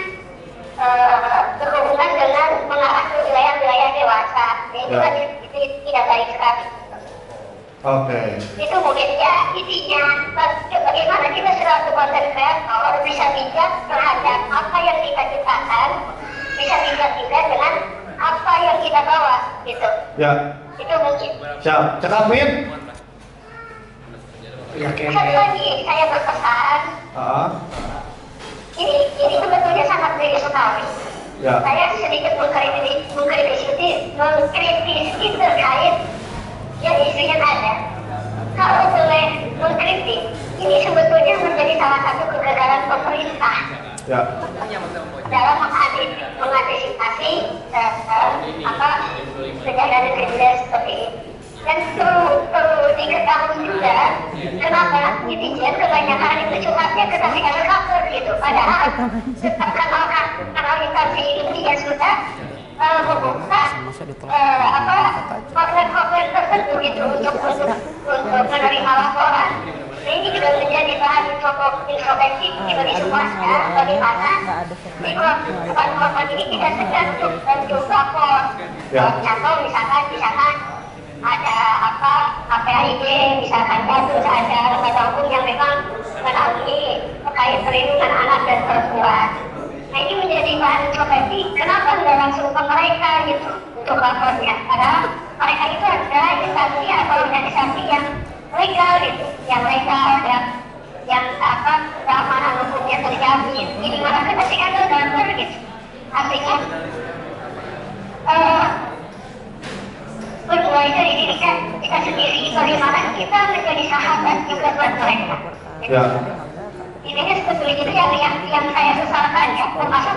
berhubungan dengan mengarah ke wilayah-wilayah dewasa. Ya, itu kan itu tidak baik sekali. Itu mungkin ya intinya bagaimana kita selaku konten kreator bisa bijak terhadap apa yang kita ciptakan, bisa bijak juga dengan apa yang kita bawa gitu. Itu mungkin. Siap. Cekap, Min. Ya. Satu lagi saya berpesan, ini sebetulnya sangat miris sekali. Saya sedikit mengkritisi, mengkritisi, mengkritisi terkait ya isu yang ada. Kalau boleh mengkritik, ini sebetulnya menjadi salah satu kegagalan pemerintah dalam mengantisipasi apa, kejadian-kejadian seperti ini. Dan perlu perlu diketahui juga kenapa netizen kebanyakan itu curhatnya ke Tasik Undercover gitu. Padahal setiap kanal kanal instansi ini ya sudah membuka apa, hotline-hotline tertentu gitu untuk menerima laporan. Nah, ini juga menjadi bahan introspeksi bagi semuanya bagaimana si korban-korban ini tidak segan untuk lapor. Contoh misalkan di sana ada apa, KPAID misalkan ya, terus ada lembaga hukum yang memang menaungi terkait perlindungan anak dan perempuan. Nah, ini menjadi bahan introspeksi, kenapa nggak langsung ke mereka gitu untuk lapornya? Padahal mereka itu adalah instansi atau organisasi yang legal gitu, yang legal, yang apa, keamanan hukumnya terjamin. Ini malah kita sih kan gambar gitu. Artinya bermulai dari diri kita sendiri, bagaimana kita menjadi sahabat juga buat mereka. Gitu. Intinya seperti itu yang saya sesalkan ya, termasuk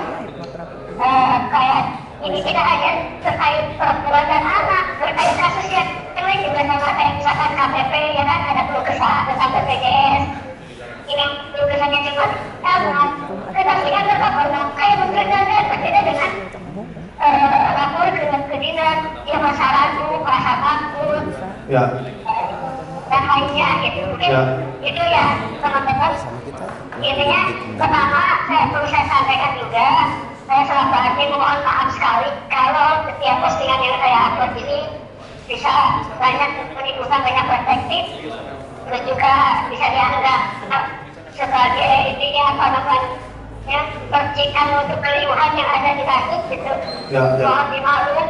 kayak ini tidak hanya terkait perempuan dan anak, terkait kasus yang lain juga sama kayak misalkan KTP ya kan, ada keluh kesah tentang BPJS. Ini keluh kesahnya cuma sama, tetapi kan terlapor kayak berbeda berbeda dengan lapor ke dinas, ya masa ragu, merasa takut, dan lainnya gitu. Mungkin itu ya teman-teman. Intinya pertama saya perlu saya sampaikan juga, saya selaku admin mohon maaf sekali kalau setiap postingan yang saya upload ini bisa banyak menimbulkan banyak perspektif, terus juga bisa dianggap sebagai intinya apa namanya percikan untuk keliruan yang ada di Tasik gitu. Mohon dimaklum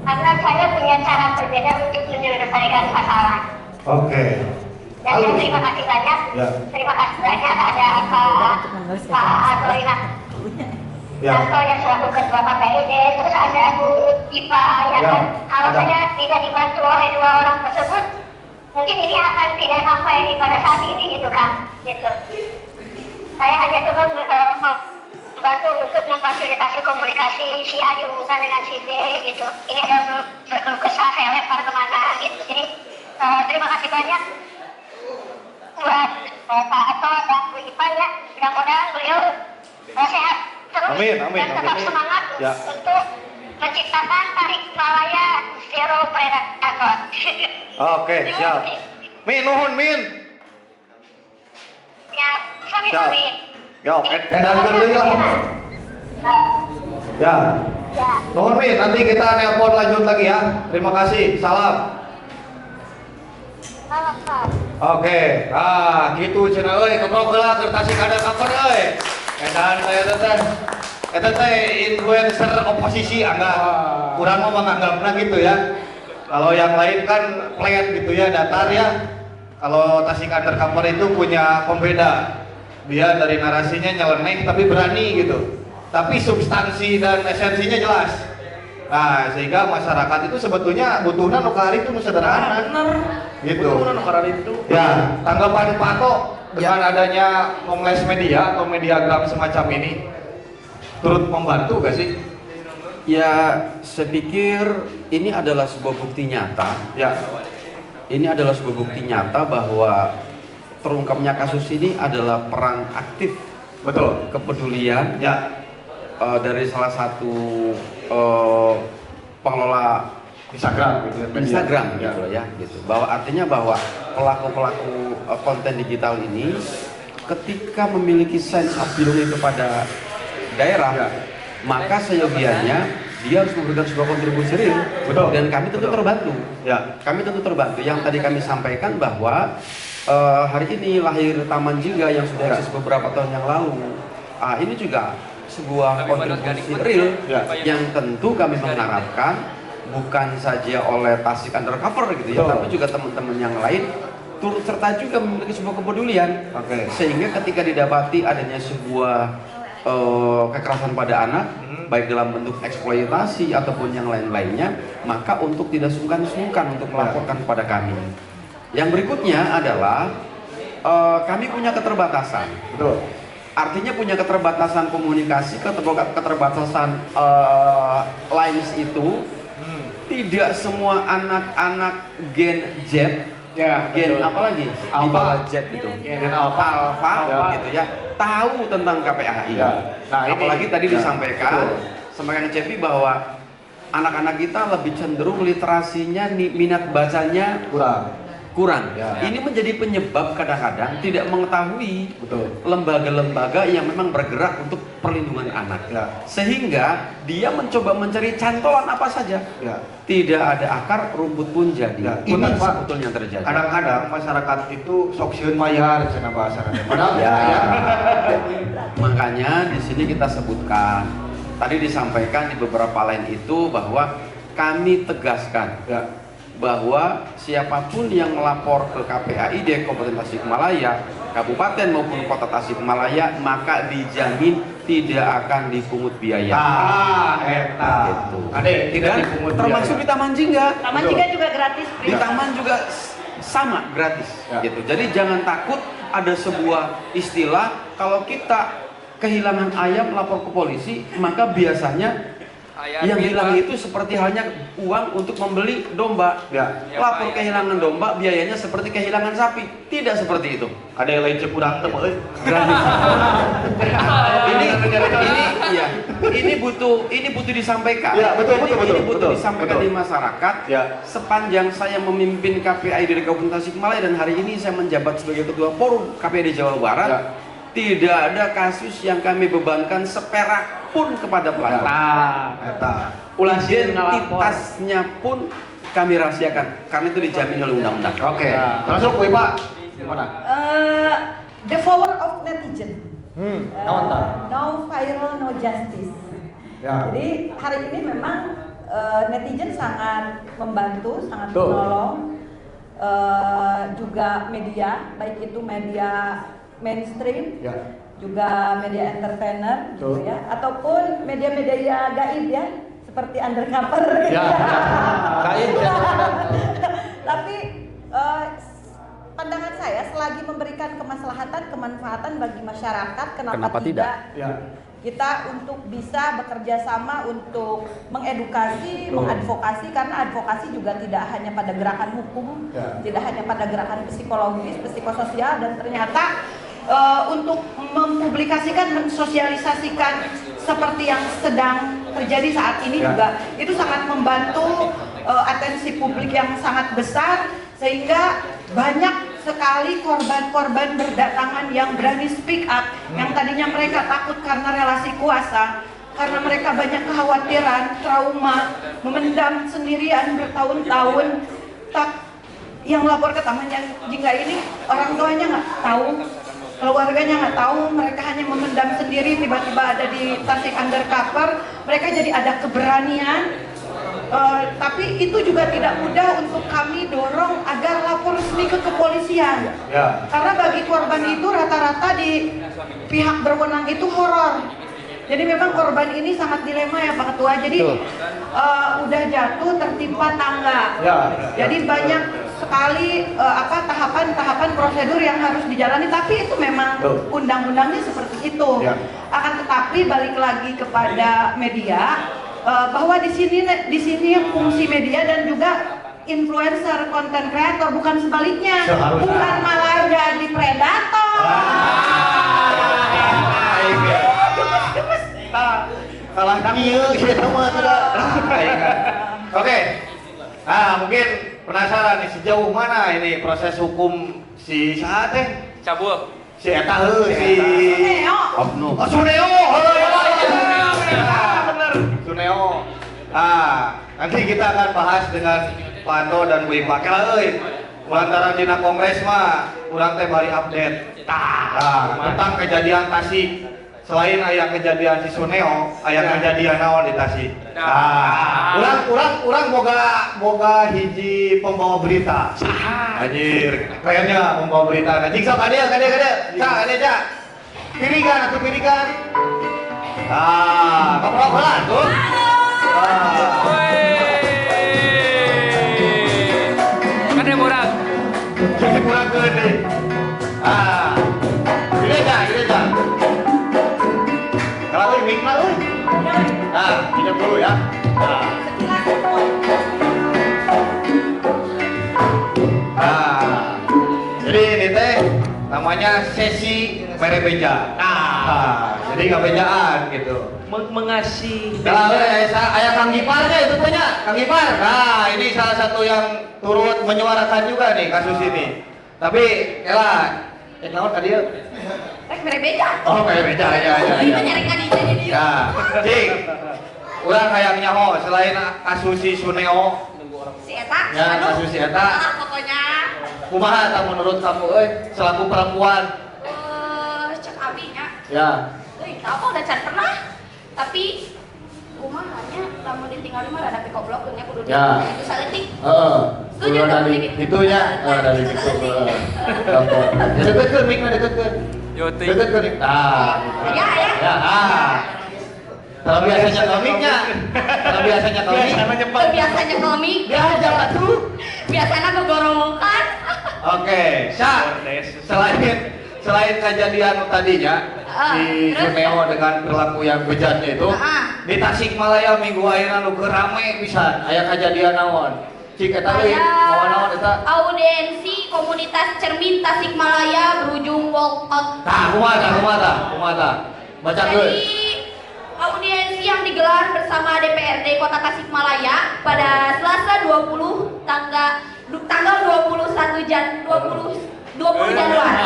karena saya punya cara berbeda untuk menyelesaikan masalah. Dan saya terima kasih banyak. Terima kasih banyak ada Pak Pak Atorina Santo yang selaku ketua KPID, terus ada Bu Ipa ya kan. Kalau saya tidak dibantu oleh dua orang tersebut, mungkin ini akan tidak sampai pada saat ini gitu kan. Gitu. Saya hanya cuma membantu untuk memfasilitasi komunikasi si A dihubungkan dengan si B gitu. Ini ada berkeluh kesah saya lempar kemana gitu. Jadi terima kasih banyak buat Pak Ato dan Bu Ipa ya. Mudah-mudahan beliau sehat terus Amin, amin, dan tetap amin. semangat untuk menciptakan Tasikmalaya zero predator. Oke, siap. Min, nuhun, Min. Ya, sami-sami. Yo, edan deui lah. Ya. Ya. Nuhun, Min, nanti kita nelpon lanjut lagi ya. Terima kasih. Salam. Salam, Pak. Oke, nah gitu cenah euy, keprok heula keur Tasik Undercover euy. Edan saya teh. Eta teh influencer oposisi anggap. Kurang mah menganggapna gitu ya. Kalau yang lain kan flat gitu ya, datar ya. Kalau Tasik Undercover itu punya pembeda. Dia dari narasinya nyeleneh tapi berani gitu. Tapi substansi dan esensinya jelas. Nah, sehingga masyarakat itu sebetulnya butuhnya nu kamari itu nu sederhana. Bener. Gitu. Butuhna nu itu. Ya, tanggapan Pak To dengan adanya Kongres Media atau mediagram semacam ini turut membantu gak sih? Ya, saya pikir ini adalah sebuah bukti nyata. Ya. Ini adalah sebuah bukti nyata bahwa terungkapnya kasus ini adalah peran aktif kepedulian dari salah satu pengelola Instagram gitu ya. Media. Instagram gitu loh ya gitu. Bahwa artinya bahwa pelaku-pelaku konten digital ini ketika memiliki sense of belonging kepada daerah, maka seyogianya dia harus memberikan sebuah kontribusi real. Dan kami tentu terbantu. Kami tentu terbantu. Yang tadi kami sampaikan bahwa hari ini lahir Taman Jingga yang sudah eksis beberapa tahun yang lalu. Ah, ini juga sebuah kontribusi real yang tentu kami mengharapkan bukan saja oleh Tasik Undercover gitu ya, tapi juga teman-teman yang lain turut serta juga memiliki sebuah kepedulian. Sehingga ketika didapati adanya sebuah kekerasan pada anak, baik dalam bentuk eksploitasi ataupun yang lain-lainnya, maka untuk tidak sungkan-sungkan untuk melaporkan kepada kami. Yang berikutnya adalah kami punya keterbatasan. Artinya punya keterbatasan komunikasi, keterbatasan lines itu tidak semua anak-anak Gen Z, gen apa lagi? Di Alpha. bawah Z itu. Gen Alpha. Alpha, gitu ya, tahu tentang KPAI. Nah, ini- Apalagi tadi disampaikan, sampaikan Cepi bahwa anak-anak kita lebih cenderung literasinya, minat bacanya kurang. Kurang. Ini menjadi penyebab kadang-kadang tidak mengetahui lembaga-lembaga yang memang bergerak untuk perlindungan anak. Sehingga dia mencoba mencari cantolan apa saja. Tidak ada akar, rumput pun jadi. Ini Punten, Pak. sebetulnya yang terjadi. Kadang-kadang masyarakat itu sok sieun mayar cenah bahasana. Padahal ya. Makanya di sini kita sebutkan, tadi disampaikan di beberapa lain itu bahwa kami tegaskan bahwa siapapun yang melapor ke KPAID Kabupaten Tasikmalaya, kabupaten maupun kota Tasikmalaya, maka dijamin tidak akan dipungut biaya. Ah, eta. Gitu. Ade, tidak Dan dipungut termasuk biaya. di Taman Jingga. Taman Jingga juga gratis, Di free. taman juga sama gratis, gitu. Jadi jangan takut ada sebuah istilah kalau kita kehilangan ayam lapor ke polisi, maka biasanya Ayam yang itu, hilang Pak. itu seperti halnya uang untuk membeli domba. Ya, Lapor Pak, ya. kehilangan domba biayanya seperti kehilangan sapi. Tidak seperti itu. Ada yang lain cek urang teh euy. Gratis. Ini ya, ini butuh disampaikan. Ya, betul, Ini, betul, ini betul, butuh betul, disampaikan betul. di masyarakat. Sepanjang saya memimpin KPAI dari Kabupaten Tasikmalaya dan hari ini saya menjabat sebagai Ketua Forum KPAI di Jawa Barat, tidak ada kasus yang kami bebankan seperak pun kepada pelapor. Nah, Eta. ulah sieun ngalapor. Identitasnya pun kami rahasiakan karena itu dijamin oleh undang-undang. Oke. Langsung kuy, Pak. Gimana? The power of netizen. Naon tah? No viral, no justice. Jadi hari ini memang netizen sangat membantu, sangat menolong. Juga media, baik itu media mainstream, juga media entertainer, gitu ya, ataupun media-media gaib ya, seperti undercover. Ya, ya. Gaib, ya. Tapi pandangan saya selagi memberikan kemaslahatan, kemanfaatan bagi masyarakat, kenapa, Kenapa tidak? Ya. Kita untuk bisa bekerja sama untuk mengedukasi, mengadvokasi, karena advokasi juga tidak hanya pada gerakan hukum, tidak hanya pada gerakan psikologis, psikososial, dan ternyata untuk mempublikasikan, mensosialisasikan seperti yang sedang terjadi saat ini juga itu sangat membantu atensi publik yang sangat besar, sehingga banyak sekali korban-korban berdatangan yang berani speak up, yang tadinya mereka takut karena relasi kuasa, karena mereka banyak kekhawatiran, trauma, memendam sendirian bertahun-tahun, tak Yang lapor ke Taman Jingga ini orang tuanya nggak tahu, keluarganya nggak tahu, mereka hanya memendam sendiri, tiba-tiba ada di Tasik Undercover, mereka jadi ada keberanian. Tapi itu juga tidak mudah untuk kami dorong agar lapor resmi ke kepolisian. Karena bagi korban itu rata-rata di pihak berwenang itu horor. Jadi memang korban ini sangat dilema ya, Pak Ketua. Jadi udah jatuh tertimpa tangga. Jadi banyak sekali apa, tahapan-tahapan prosedur yang harus dijalani. Tapi itu memang undang-undangnya seperti itu. Akan tetapi balik lagi kepada media, bahwa di sini yang fungsi media dan juga influencer, content creator, bukan sebaliknya, Seharusnya. Bukan malah jadi predator. Ah, Gemes, gemes. Salah kieu gitu mah sudah. Oke. Nah, mungkin penasaran nih sejauh mana ini proses hukum si saha teh? Cabul. Si eta heuh, si Neo. Oknum. Oh, Suneo. Heuh, bener. Suneo. Ah, nanti kita akan bahas dengan Pak Anto dan Bu Ipa. Kela euy. Lantaran dina kongres mah urang teh bari update. Tah, tentang kejadian Tasik. Selain aya kejadian si Suneo, aya kejadian naon di Tasik? Nah, urang urang urang boga boga hiji pembawa berita. Anjir, kerennya pembawa berita. Nah, jing sok kadieu kadieu kadieu. Cak, kadieu, cak. Pirigan atuh, pirigan. Ah, ngobrol heula tuh. Ah. Kan yang murah. Jadi kurang gede. Ah. Ini aja, ini aja. Kalau euy mic mah euy. Nah, ini dulu ya. Nah. Nah. Jadi ini teh namanya sesi mere beja. Nah, jadi nggak bejaan gitu. Mengasih. Nah, aya aya Kang Giparnya itu tanya, Kang Gipar. Nah, ini salah satu yang turut menyuarakan juga nih kasus ini. Tapi, elah, naon tadi ya? Rek mere beja. Oh, mere beja ya ya Ini ya. nyari kadinya di dieu. Ya, cing. Urang hayang nyaho selain kasus si Suneo, Si eta, Ya, aduh. kasus si eta. Ah, pokoknya Kumaha eta menurut kamu euy selaku perempuan? Cek abi nya. Euy, apa udah can pernah. Tapi kumaha nya, lamun ditinggali mah rada pikoblokeun nya, kudu itu saeutik. Setuju Kudu dong, dari Diki. itu nya, dari Itu itu. saeutik. Heeh. Ya, deketkeun mic-na, deketkeun. Yo, ting. Deketkeun. Ah, gitu. Ya, ya. Ya, ah. Kalau biasanya komiknya, kalau biasanya komik, Biasanya nyepeng. Biasanya komik, diajar atuh. Biasanya gegorowokan. Oke, Sya, selain selain kejadian tadinya Ah, di terus? Suneo dengan perilaku yang bejatnya itu, di Tasikmalaya minggu ayeuna nu keur rame pisan, aya kejadian naon? Cik eta euy, Aya mawa naon eta? Audiensi komunitas Cermin Tasikmalaya berujung walkout. Tah, kumaha tah, kumaha tah, kumaha tah? Bacakeun. Jadi audiensi yang digelar bersama DPRD Kota Tasikmalaya pada Selasa 20 tanggal 21 Jan 20 20 Januari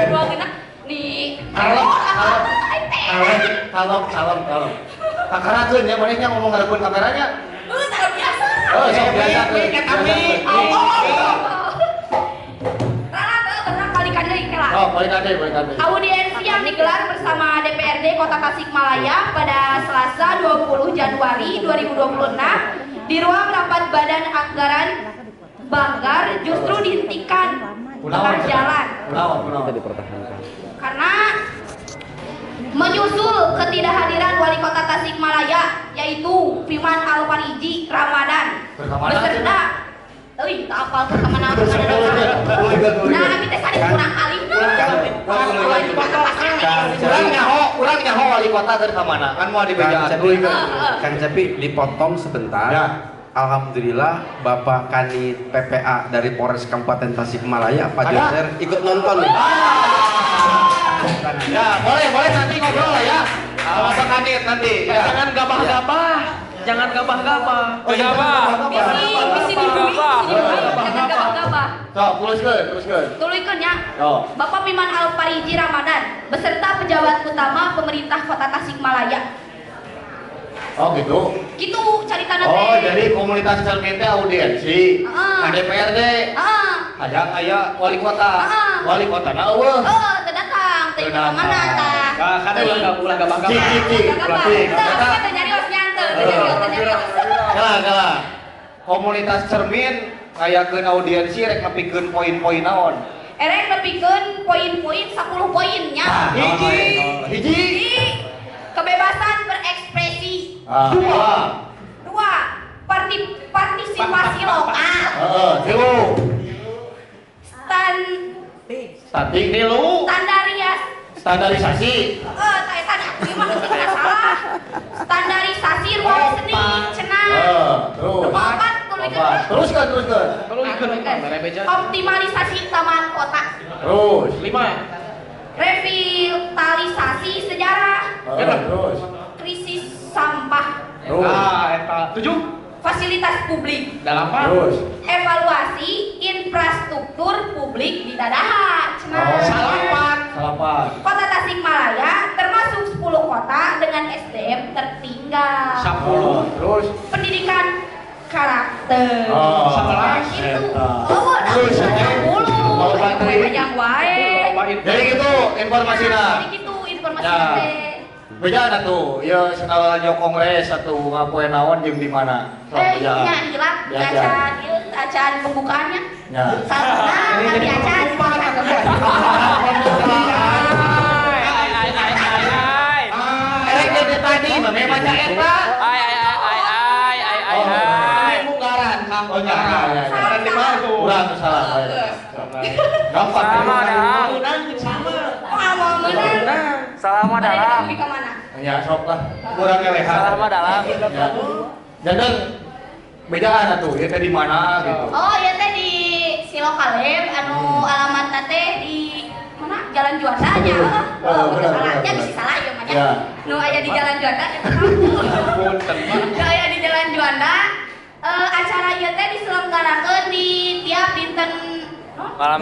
2026 di Kalem, Oh, kalem. apa? Kalem, kalem, kalem, kalem. Kakarakeun ya, manehnya ngomong ngarepkeun kameranya. Tak biasa. Oh, sok biasa. Mik, eta mik. Oh, oh, oh. Rara, berenang kali kali kela. Oh, boleh kade, boleh kade. Audiensi yang digelar bersama DPRD Kota Tasikmalaya pada Selasa 20 Januari 2026 di ruang rapat Badan Anggaran Banggar justru dihentikan tengah jalan Kunaon, kunaon. Dipertahankan. Karena menyusul ketidakhadiran Wali Kota Tasikmalaya, yaitu Viman Alfariji Ramadan Bersama beserta. Euy, tak apal ke kemana. Nah, abi teh sanes kurang kali. Urang nyaho wali kota keur ka mana? Kan mau dibejaan. Kang Cepi, Kang Cepi, dipotong sebentar. Ya. Alhamdulillah, Bapak Kanit PPA dari Polres Kabupaten Tasikmalaya, Pak Ada? Joser ikut nonton nih. Ya, boleh, boleh nanti ngobrol lah ya. Sama Pak Kanit nanti. Ya. Jangan gabah-gabah. Jangan gabah-gabah. Oh, iya, Gabah. Bisi, bisi dibui, bisi dibui, jangan gabah-gabah. Sok, teruskeun, teruskeun. Tuluykeun nya. Oh. Bapak Piman Alfariji Ramadan beserta pejabat utama pemerintah Kota Tasikmalaya. Oh gitu. Gitu caritana Oh, teh. jadi komunitas Cermin teh audiensi. Heeh. Ka DPRD. Heeh. Hayang aya wali kota. Heeh. Wali kota na euweuh. Oh, teu datang, teu Teu ka mana datang. tah. Nah, kan ulah ulah gabang. Cik, cik, cik. Gak Cik, Teu, eta. teu nyarios nya teu, teu nyarios, teu nyarios. Kela, kela. Komunitas Cermin ngayakeun audiensi rek nepikeun poin-poin naon? Erek nepikeun poin-poin 10 poinnya. Ah, Hiji. Hiji. Hiji, kebebasan berekspresi. Ah, dua. Dua, partisipasi lokal. Heeh, tilu. Stan Stunting tilu. standarias Standarisasi. eh tak eta ieu mah heuh salah. Standarisasi ruang seni cenah. Heeh, terus. Opat, tuluykeun. Opat. Teruskan, teruskan. Tuluykeun mere beja. Optimalisasi taman kota. Terus. Lima. Revitalisasi sejarah. Heeh, terus. Krisis sampah. Terus. Ah, eta. Tujuh. Fasilitas publik. Delapan. Terus. Evaluasi infrastruktur publik di Dadaha. Cenah. Oh. Salapan. Salapan. Kota Tasikmalaya termasuk 10 kota dengan SDM tertinggal. 10. Oh, terus. Pendidikan karakter. Oh. 11. Itu. Eta. Oh, Terus, 10. Kalau bateri. Panjang wae. Jadi gitu informasinya. Jadi gitu informasinya Ya. teh. Beda tuh, ya senal nyo kongres atau ngapoe naon jeung di mana? Sok Eh, bejaan. nya hilap Ya, ya. acan ieu acan pembukaannya. Ya. Salah, tapi acan. Ai ai ai ai ai. Erek dari tadi mah baca eta. Ai ai ai ai ai ai ai ai. Munggaran, Kang. Oh, nya. Ya, ya. Salah, salah. Kurang salah. Gampang. Sama dah. Sama. Wah, mau menang. Salam Ada dalam. di ke mana? Ya, sok lah. Kurang ngelehan. Salam dalam. Ya. Jangan bedaan atuh, ieu teh di mana gitu. Oh, ya teh di Silokalem anu alamatna teh di mana? Jalan Juanda nya. Oh, Oh, benar, salah benar, nya benar. bisa salah ieu mah nya. Ya. Nu aya di Jalan Juanda eta mah. Nu aya di Jalan Juanda. Eh, acara ieu teh diselenggarakeun di tiap dinten Malam.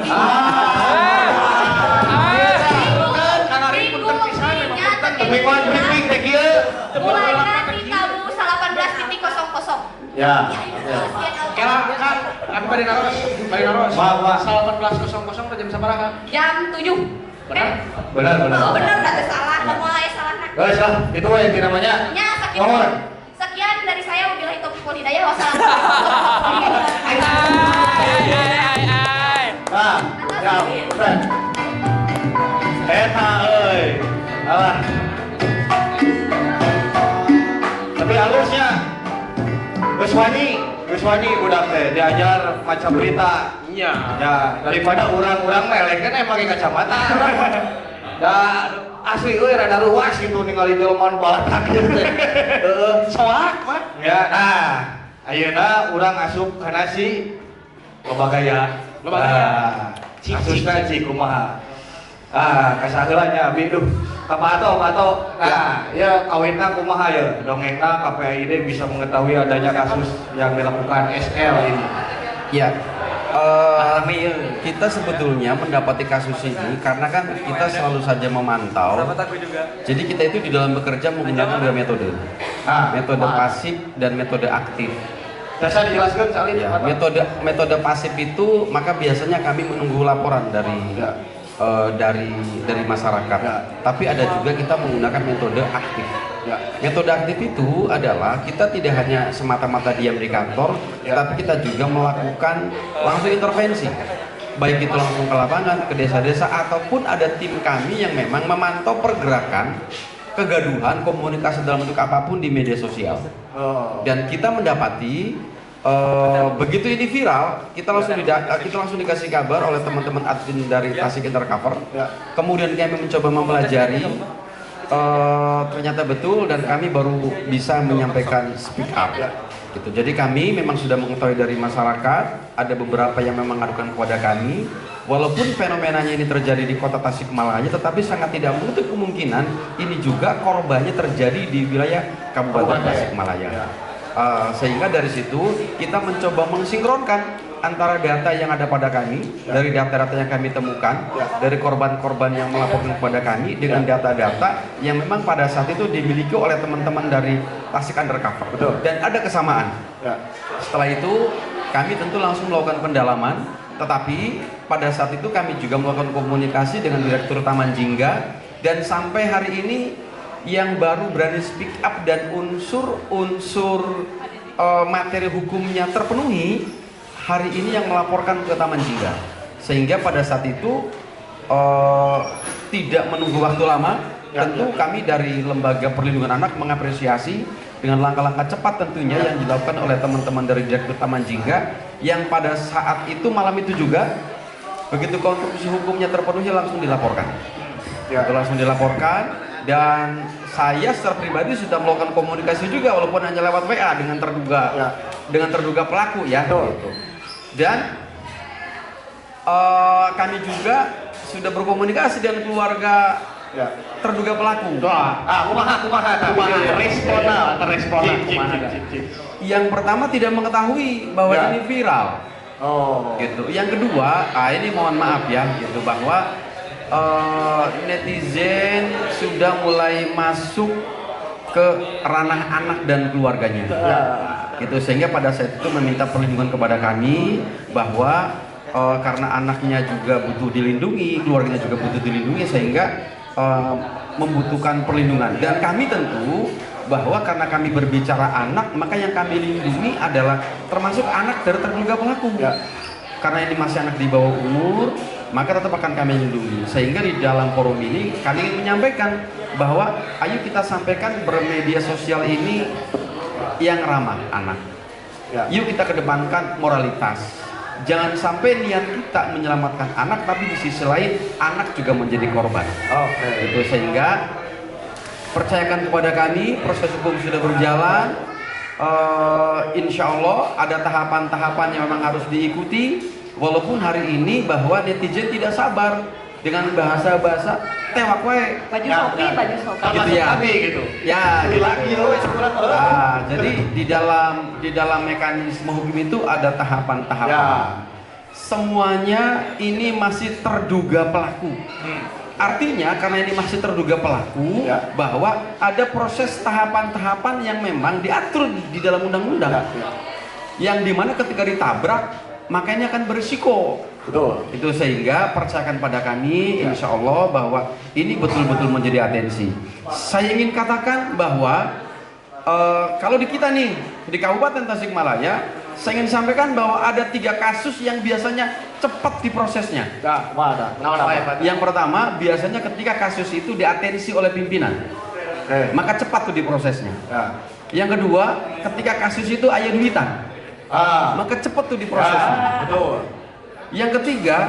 Minggu, Punten pisan, memang nya punten. Mingguan briefing teh kieu. Mulainya di tabu 18.00. Ya. Ya, Ya. Kela kan, abi bade naros, bade naros. Maaf, Pak. 18.00 teh jam sabaraha? Jam 7. Benar? Benar, benar. Oh, benar enggak salah, kamu aya salahna. Guys lah, itu we inti namanya. Nya sakitu. Mohon. Sekian dari saya, wabillahi taufiq wal hidayah. Wassalamualaikum warahmatullahi wabarakatuh. Ai ai ai ai. Nah, ya, keren. Eta euy. Alah. Tapi halusnya geus wani, geus wani budak teh diajar maca berita. Iya. Ya, daripada urang-urang melek kan emang pakai kacamata. Da asli euy rada ruas gitu ningali jelema nu balatak gitu teh. Heeh. Soak, Pak. Ya, nah, ayeuna urang asup kana si loba gaya. Loba gaya. Nah, Cik, kasusna cik, cik kumaha. Ah, kasaheula nya abi duh. Ka Pak Ato, Pak Ato. Nah, ya kawinna kumaha ya? Dongengna KPAID bisa mengetahui adanya kasus yang dilakukan SL ini. Ya, kita sebetulnya mendapati kasus ini karena kan kita selalu saja memantau. Sahabat aku juga. Jadi kita itu di dalam bekerja menggunakan dua metode, Nah, metode pasif dan metode aktif. Jasa dijelaskan Salin. Ya, metode metode pasif itu maka biasanya kami menunggu laporan dari Ya. dari masyarakat. Ya. Tapi ada juga kita menggunakan metode aktif. Ya. Metode aktif itu adalah kita tidak hanya semata-mata diam di kantor, Ya. tapi kita juga melakukan langsung intervensi. Baik itu langsung ke lapangan, ke desa-desa, ataupun ada tim kami yang memang memantau pergerakan, kegaduhan, komunikasi dalam bentuk apapun di media sosial. Oh. Dan kita mendapati begitu ini viral, kita langsung dikasih kabar oleh teman-teman admin dari Tasik Undercover. Ya. Kemudian kami mencoba mempelajari, ternyata betul dan kami baru bisa menyampaikan speak up. Ya. Gitu. Jadi kami memang sudah mengetahui dari masyarakat, ada beberapa yang memang mengadukan kepada kami. Walaupun fenomenanya ini terjadi di kota Tasikmalaya, tetapi sangat tidak menutup kemungkinan ini juga korbannya terjadi di wilayah Kabupaten Kabupaten. Tasikmalaya. Ya. Sehingga dari situ kita mencoba mensinkronkan antara data yang ada pada kami, dari data-data yang kami temukan, dari korban-korban yang melaporkan kepada kami, dengan data-data yang memang pada saat itu dimiliki oleh teman-teman dari Tasik Undercover. Betul. Dan ada kesamaan. Ya. Setelah itu kami tentu langsung melakukan pendalaman, tetapi pada saat itu kami juga melakukan komunikasi dengan Direktur Taman Jingga, dan sampai hari ini yang baru berani speak up dan unsur-unsur materi hukumnya terpenuhi hari ini yang melaporkan ke Taman Jingga. Sehingga pada saat itu tidak menunggu waktu lama, tentu kami dari Lembaga Perlindungan Anak mengapresiasi dengan langkah-langkah cepat tentunya yang dilakukan oleh teman-teman dari Direktur Taman Jingga, yang pada saat itu malam itu juga begitu konstruksi hukumnya terpenuhi langsung dilaporkan. Itu langsung dilaporkan, dan saya secara pribadi sudah melakukan komunikasi juga walaupun hanya lewat WA dengan terduga dengan terduga pelaku ya. Gitu. Dan kami juga sudah berkomunikasi dengan keluarga terduga pelaku. Ah, kumaha kumaha Kumaha respona respona Cik, cik, kumaha. cik, cik, cik. Yang pertama tidak mengetahui bahwa ini viral. Oh. Gitu. Yang kedua, ini mohon maaf ya, gitu, bahwa netizen sudah mulai masuk ke ranah anak dan keluarganya. Gitu, sehingga pada saat itu meminta perlindungan kepada kami bahwa karena anaknya juga butuh dilindungi, keluarganya juga butuh dilindungi, sehingga membutuhkan perlindungan. Dan kami tentu bahwa karena kami berbicara anak, maka yang kami lindungi adalah termasuk anak dari terduga pelaku. Karena ini masih anak di bawah umur, maka tetap akan kami lindungi. Sehingga di dalam forum ini kami ingin menyampaikan bahwa ayo kita sampaikan bermedia sosial ini yang ramah anak. Yuk kita kedepankan moralitas. Jangan sampai niat kita menyelamatkan anak, tapi di sisi lain anak juga menjadi korban. Gitu, sehingga percayakan kepada kami, proses hukum sudah berjalan. Insya Allah ada tahapan-tahapan yang memang harus diikuti. Walaupun hari ini bahwa netizen tidak sabar dengan bahasa-bahasa tewak wae. Baju Shopee, baju Shopee. Gitu ya. Kami gitu. Ya, gitu. Lagi loh, sekurang. Nah, jadi di dalam mekanisme hukum itu ada tahapan-tahapan. Semuanya ini masih terduga pelaku. Artinya karena ini masih terduga pelaku, bahwa ada proses tahapan-tahapan yang memang diatur di dalam undang-undang. Yang dimana ketika ditabrak, makanya akan berisiko. Betul. Itu sehingga percayakan pada kami, insya Allah bahwa ini betul-betul menjadi atensi. Saya ingin katakan bahwa kalau di kita nih, di Kabupaten Tasikmalaya, saya ingin sampaikan bahwa ada 3 kasus yang biasanya cepat diprosesnya. Nah, mana? Yang pertama, biasanya ketika kasus itu diatensi oleh pimpinan, maka cepat tuh diprosesnya. Yang kedua, ketika kasus itu aya duitan, maka cepat tuh diprosesnya. Betul. Yang ketiga,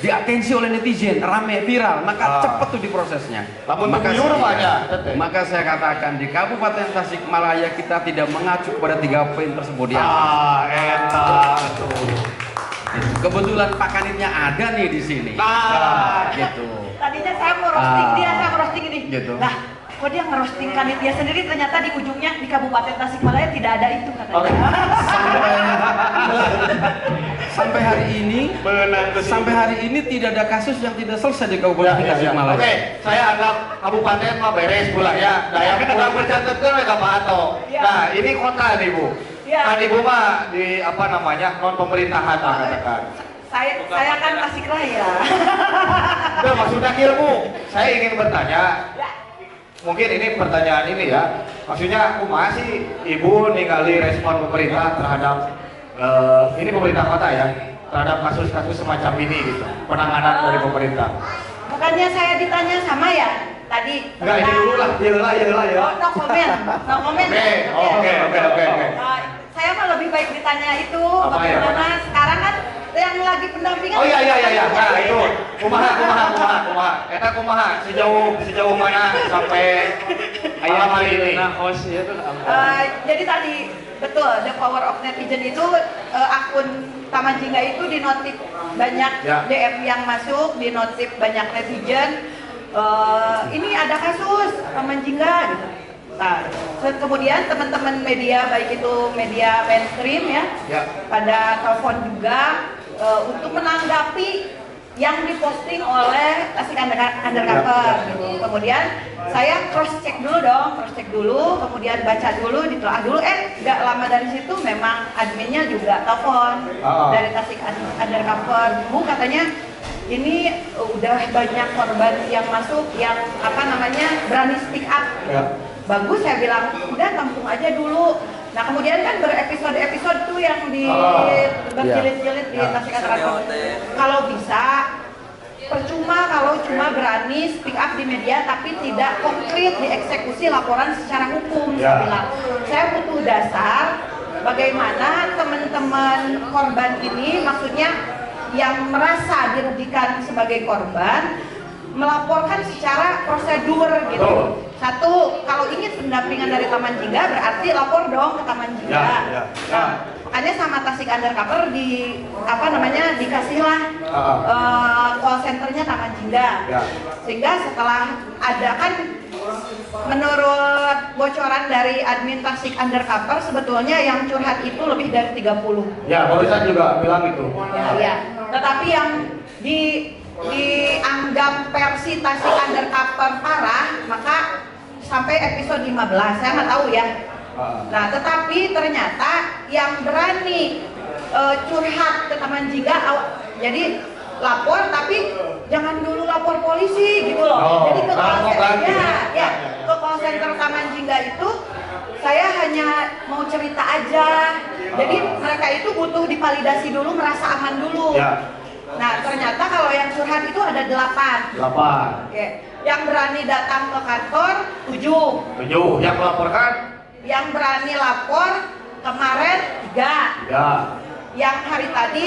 diatensi oleh netizen, rame, viral, maka cepat tuh diprosesnya. Lamun guyur mah nya, teteh. Maka saya katakan di Kabupaten Tasikmalaya kita tidak mengacu kepada 3 poin tersebut di atas. Eta tuh. Gitu. Kebetulan Pak Kanitnya ada nih di sini. Gitu. Tadinya saya mau roasting dia, saya mau roasting ini. Gitu. Lah, kok dia ngerosting Kanit dia sendiri, ternyata di ujungnya di Kabupaten Tasikmalaya tidak ada itu katanya. Sampai hari ini, Menang ke sini. sampai hari ini tidak ada kasus yang tidak selesai di Kabupaten Tasikmalaya. Oke, saya anggap kabupaten mah beres pula ya. Nah, yang kurang bercatatkan mereka Pak Ato. Nah, ini kota nih Bu. Kan Ibu mah di apa namanya non pemerintahan lah katakan. Saya kan Tasik Raya. Nah, maksudnya ilmu. Saya ingin bertanya. Mungkin ini pertanyaan ini ya. Maksudnya kumaha sih Ibu ningali respon pemerintah terhadap ini pemerintah kota ya, terhadap kasus-kasus semacam ini gitu, penanganan dari pemerintah. Bukannya saya ditanya sama ya tadi? Enggak, ini dulu lah, ya lah, ya lah, ya. Oh, no comment, no comment. Oke. Saya mah lebih baik ditanya itu Apa ya? bagaimana sekarang kan yang lagi pendampingan. Oh iya iya iya iya. Nah, itu. Kumaha kumaha kumaha kumaha. Eta kumaha sejauh mana sampai malam hari ini? Nah, host ya tuh. Jadi tadi betul the power of netizen itu, akun Taman Jingga itu dinotif banyak DM yang masuk, dinotif banyak netizen. Ini ada kasus Taman Jingga gitu. Nah, kemudian teman-teman media, baik itu media mainstream ya, pada telepon juga untuk menanggapi yang diposting oleh Tasik Undercover gitu. Kemudian saya cross check dulu dong, cross check dulu, kemudian baca dulu, ditelaah dulu. Nggak lama dari situ memang adminnya juga telepon dari Tasik Undercover. Bu, katanya ini udah banyak korban yang masuk yang apa namanya berani speak up. Ya. Bagus, saya bilang udah tampung aja dulu. Nah kemudian kan berepisode-episode tuh yang di berjilid-jilid di Tasik Undercover. Kalau bisa percuma kalau cuma berani speak up di media tapi tidak konkret dieksekusi laporan secara hukum. Saya bilang saya butuh dasar bagaimana teman-teman korban ini, maksudnya yang merasa dirugikan sebagai korban, melaporkan secara prosedur gitu. Satu, kalau ingin pendampingan dari Taman Jingga berarti lapor dong ke Taman Jingga. Nah, makanya sama Tasik Undercover di apa namanya dikasihlah call centernya Taman Jingga. Sehingga setelah ada kan menurut bocoran dari admin Tasik Undercover sebetulnya yang curhat itu lebih dari 30. Ya, barusan juga bilang itu. Ya, ya. Tetapi yang dianggap versi Tasik Undercover parah, maka sampai episode 15, saya nggak tahu ya. Nah, tetapi ternyata yang berani curhat ke Taman Jingga, jadi lapor tapi jangan dulu lapor polisi gitu loh. Jadi ke call center, ya, ke call center Taman Jingga itu saya hanya mau cerita aja. Jadi mereka itu butuh divalidasi dulu, merasa aman dulu. Ya. Nah, ternyata kalau yang curhat itu ada 8. 8. Oke. Yang berani datang ke kantor 7. 7. Yang melaporkan? Yang berani lapor kemarin 3. 3. Yang hari tadi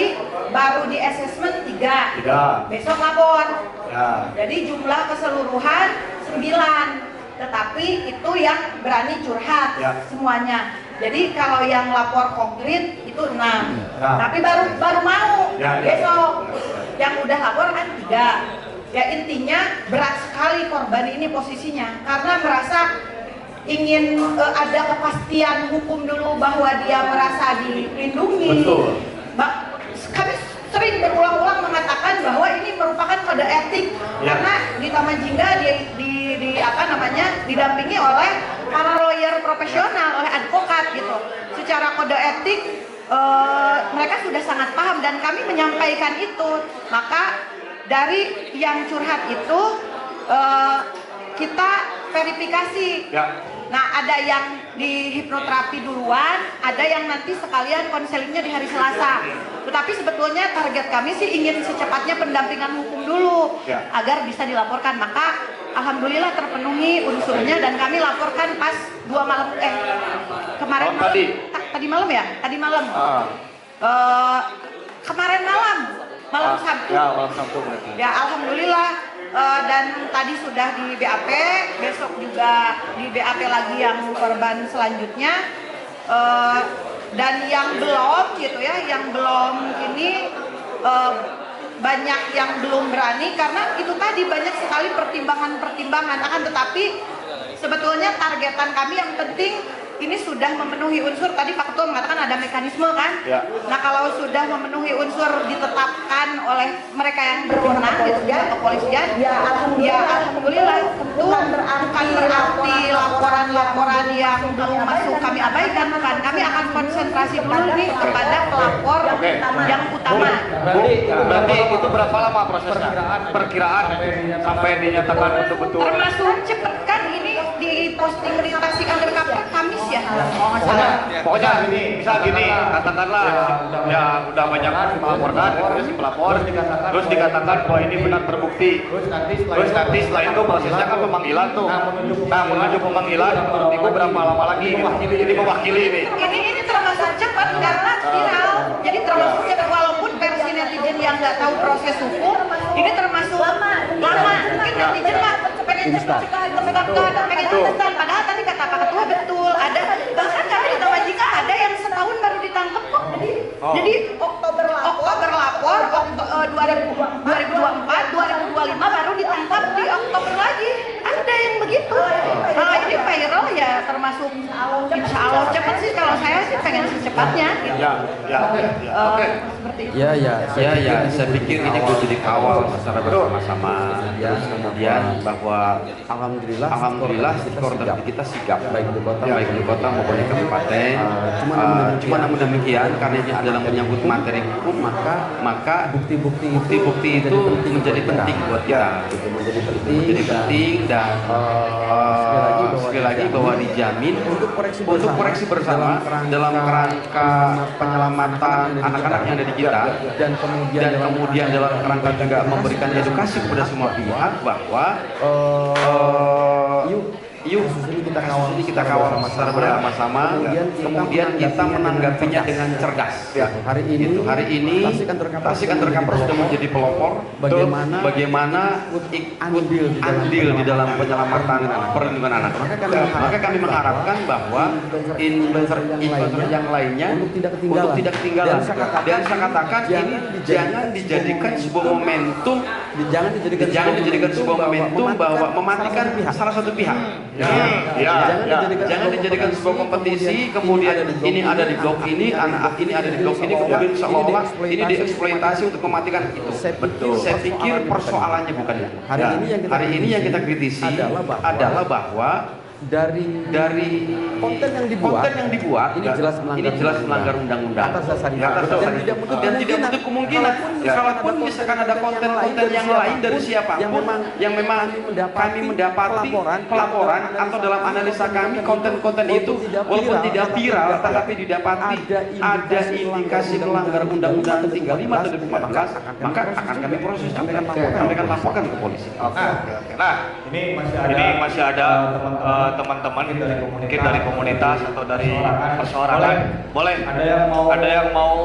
baru di assessment 3. 3. Besok lapor. Ya. Jadi jumlah keseluruhan 9. Tetapi itu yang berani curhat semuanya. Jadi kalau yang lapor konkret itu 6. Ya. Tapi baru mau besok. Yang udah lapor kan 3. Ya intinya berat sekali korban ini posisinya karena merasa ingin ada kepastian hukum dulu bahwa dia merasa dilindungi. Betul. Kami sering berulang-ulang mengatakan bahwa ini merupakan kode etik karena di Taman Jingga di apa namanya didampingi oleh para lawyer profesional, oleh advokat gitu. Secara kode etik mereka sudah sangat paham dan kami menyampaikan itu. Maka dari yang curhat itu kita verifikasi. Ya. Nah, ada yang di hipnoterapi duluan, ada yang nanti sekalian konselingnya di hari Selasa. Tetapi sebetulnya target kami sih ingin secepatnya pendampingan hukum dulu agar bisa dilaporkan. Maka alhamdulillah terpenuhi unsurnya dan kami laporkan pas 2 malam kemarin malam, tadi malam ya? Tadi malam. Kemarin malam, malam Sabtu. Ya, malam Sabtu berarti. Ya, alhamdulillah. Dan tadi sudah di BAP, besok juga di BAP lagi yang korban selanjutnya. Dan yang belum gitu ya, yang belum ini banyak yang belum berani karena itu tadi banyak sekali pertimbangan-pertimbangan. Akan tetapi sebetulnya targetan kami yang penting ini sudah memenuhi unsur. Tadi Pak Ketua mengatakan ada mekanisme kan? Ya. Nah kalau sudah memenuhi unsur ditetapkan oleh mereka yang berwenang gitu ya, kepolisian, ya alhamdulillah tentu bukan berarti laporan-laporan yang belum masuk kami abaikan, bukan. Kami akan konsentrasi dulu nih kepada pelapor yang utama. Berarti itu berapa lama prosesnya? Perkiraan sampai dinyatakan betul-betul. Termasuk cepet kan ini di posting di Tasik Undercover Kamis ya. Pokoknya gini, misal gini, katakanlah ya udah banyak melaporkan, terus si pelapor, terus dikatakan bahwa ini benar terbukti. Terus nanti setelah itu prosesnya kan pemanggilan tuh. Nah menuju pemanggilan, itu berapa lama lagi? Gitu. Ini mewakili ini. Ini termasuk cepat karena viral. Jadi termasuk cepat walaupun versi netizen yang nggak tahu proses hukum, ini termasuk lama. Mungkin netizen mah pengen cepat-cepat, pengen cepat. Padahal tadi kata Pak Ketua betul, ada bahkan kami di Taman Jingga ada yang setahun baru ditangkap kok. Jadi Oktober lapor, 2024, 2025 baru ditangkap di Oktober lagi. Ada yang begitu. Nah, ini viral ya termasuk insya Allah cepat sih, kalau saya sih pengen secepatnya gitu. Ya, ya, ya. Oke. Seperti itu. Ya, ya, ya, ya. Saya pikir ini kudu dikawal secara bersama-sama. Terus kemudian bahwa Alhamdulillah, alhamdulillah skor kita sigap, baik di kota, baik di kota maupun di kabupaten. Cuma namun demikian karena ini adalah menyangkut materi hukum, maka bukti-bukti bukti-bukti itu menjadi penting buat kita. Gitu, menjadi penting, menjadi penting dan sekali sekali lagi bahwa dijamin untuk koreksi untuk bersama, koreksi bersama dalam kerangka penyelamatan anak-anak yang ada di kita, dan kemudian dan kemudian dalam kerangka juga memberikan edukasi kepada semua pihak bahwa yuk yuk kasus ini kita kawal kasus ini kita kawal secara bersama-sama, kemudian kita menanggapinya dengan cerdas. Ya. Hari ini Gitu. Hari ini Tasik Antar Kampar Tasik Antar Kampar sudah menjadi pelopor bagaimana bagaimana ikut ikut andil di dalam andil di dalam penyelamatan perlindungan anak. Maka kami mengharapkan Maka kami mengharapkan bahwa influencer influencer yang lainnya untuk tidak ketinggalan. untuk tidak ketinggalan. Dan saya katakan, Dan saya katakan ini jangan dijadikan sebuah momentum, jangan dijadikan jangan dijadikan sebuah momentum bahwa mematikan salah satu pihak. Ya, ya, Jangan ya. dijadikan Jangan dijadikan sebuah kompetisi, kemudian ini ada di blok ini, anak ini ada di blok ini, kemudian seolah-olah ini dieksploitasi untuk mematikan itu. Saya pikir Saya pikir persoalannya bukan itu. Hari ini yang kita Hari ini yang kita kritisi adalah bahwa dari dari konten yang dibuat, ini jelas melanggar ini jelas melanggar undang-undang. Atas dasar itu. Atas Dan dasar tidak itu. menutup Dan tidak menutup kemungkinan, kalaupun misalkan ada konten-konten yang lain dari siapapun yang memang yang memang kami mendapati pelaporan atau dalam analisa kami konten-konten itu walaupun tidak viral tetapi didapati ada indikasi melanggar undang-undang 35 atau 2014, maka akan kami proses juga. Kami akan laporkan ke polisi. Oke, oke, oke. Nah, Ini masih ini masih ada teman-teman mungkin dari komunitas atau dari perseorangan. Boleh. Ada yang mau Ada yang mau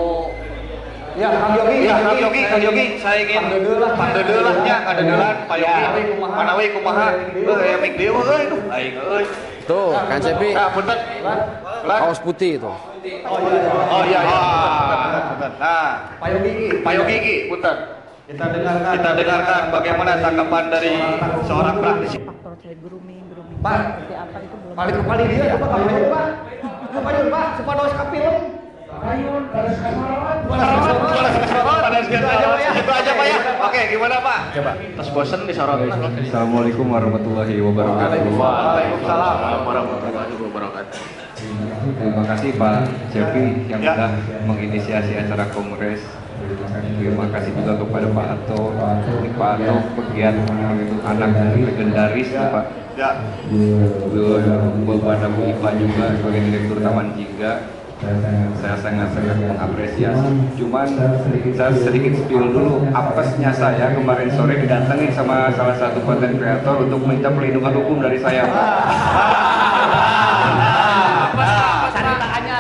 Ya, Kang Yogi, Ya, Kang Yogi, Kang Yogi, saya ingin pangdeudeuh lah nya, kadeudeulan Pak Yogi. Manawi kumaha? Heuh, aya mic deui euy, duh aing euy. Tuh, Kang Cepi, Nah, punten. Lan. kaos putih itu. Oh iya iya. Punten, punten. Nah, Pak Yogi. Pak Yogi Ki, punten. Kita dengarkan. Kita dengarkan bagaimana tanggapan dari seorang praktisi. Faktor saya grooming, grooming Pak. seperti apa itu belum. Paling kepali dia coba kapan Pak? Kapan Pak? Supados ka film. Segitu aja Pak ya. Segitu aja Pak ya. Oke, gimana Pak? Coba. Terus bosen disorot. Assalamualaikum warahmatullahi wabarakatuh. Waalaikumsalam. Warahmatullahi wabarakatuh. Terima kasih Pak Cepi yang Ya. sudah menginisiasi acara kongres. Terima kasih juga kepada Pak Ato. Ini Pak Ato pegiat anak legendaris tuh, Pak. Ya. Bapak Bu Ipa juga sebagai Direktur Taman Jingga. Saya sangat-sangat mengapresiasi. Cuman saya sedikit spill dulu, apesnya saya kemarin sore didatengin sama salah satu konten kreator untuk minta perlindungan hukum dari saya, Pak.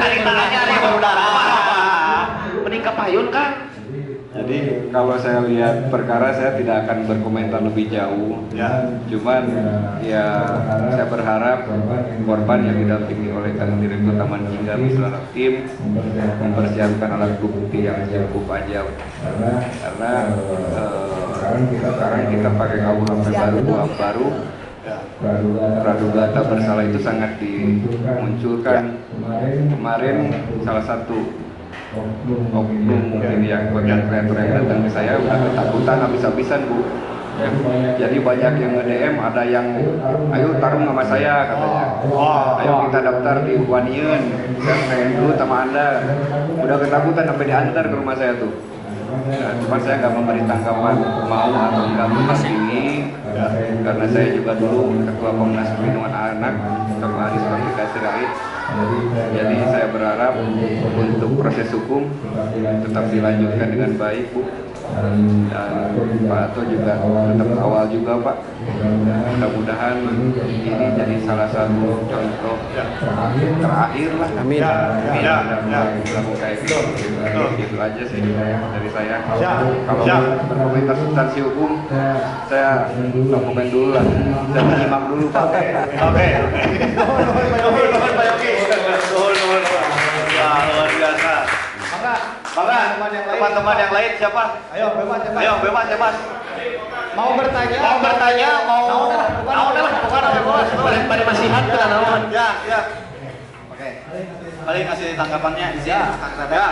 Ceritanya nih baru darah. Mending ke payun kan? Jadi kalau saya lihat perkara saya tidak akan berkomentar lebih jauh. Ya. Cuman ya saya berharap korban yang didampingi oleh Kang Direktur Taman Jingga beserta tim mempersiapkan alat bukti yang cukup aja. Karena sekarang kita pakai KUHP baru, KUHP baru, praduga tak bersalah itu sangat dimunculkan. Kemarin salah satu oknum mungkin yang konten kreator yang datang ke saya udah ketakutan habis-habisan, Bu. Jadi banyak yang nge-DM, ada yang ayo tarung sama saya katanya. Ayo kita daftar di Waniun, saya pengen dulu sama Anda. Udah ketakutan sampai diantar ke rumah saya tuh. Nah, cuman saya nggak memberi tanggapan mau atau enggak mendampingi, karena saya juga dulu ketua Komnas Perlindungan Anak sama Aris Kartika Sirait. Jadi saya berharap untuk proses hukum tetap dilanjutkan dengan baik, Bu. Dan Pak Ato juga tetap awal juga, Pak. Mudah-mudahan ini jadi salah satu contoh terakhir lah. Amin. Ya, ya, ya. Melakukan kayak gitu. Gitu aja sih dari saya. Siap. Kalau Siap. berkomentar substansi hukum, saya lakukan dulu lah. Saya menyimak dulu, Pak. Oke, oke. Nuhun, nuhun Pak Yogi. Nuhun, nuhun, nuhun. Wah, luar biasa. Mangga, Mangga, teman-teman yang lain. teman-teman yang lain siapa? Ayo bebas, bebas. Ayo, bebas, bebas. Mau bertanya? Mau bertanya, mau naon lah, pokoknya bebas. Pada masihan teu naon. Ya, ya. Oke. Paling kasih tanggapannya izin Ya. Kang Tete. Ya.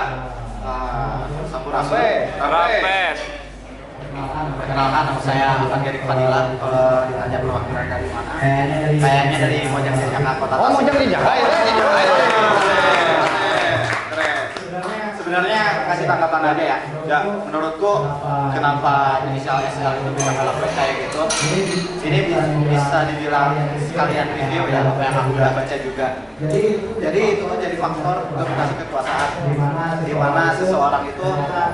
Sampurasun. Rampes. Perkenalkan, nama saya Afan Gerik Fadila. Kalau ditanya perwakilan dari mana? Kayaknya dari Mojang Jejaka Kota Oh, Tasik. Mojang Jejaka ya? Keren. Sebenarnya kasih tanggapan aja ya. Ya. Menurutku kenapa inisial SL itu bisa ngelakuin kayak gitu? Ini bisa dibilang sekalian review ya, apa yang aku udah baca juga. Jadi itu jadi faktor dominasi kekuasaan, di mana seseorang itu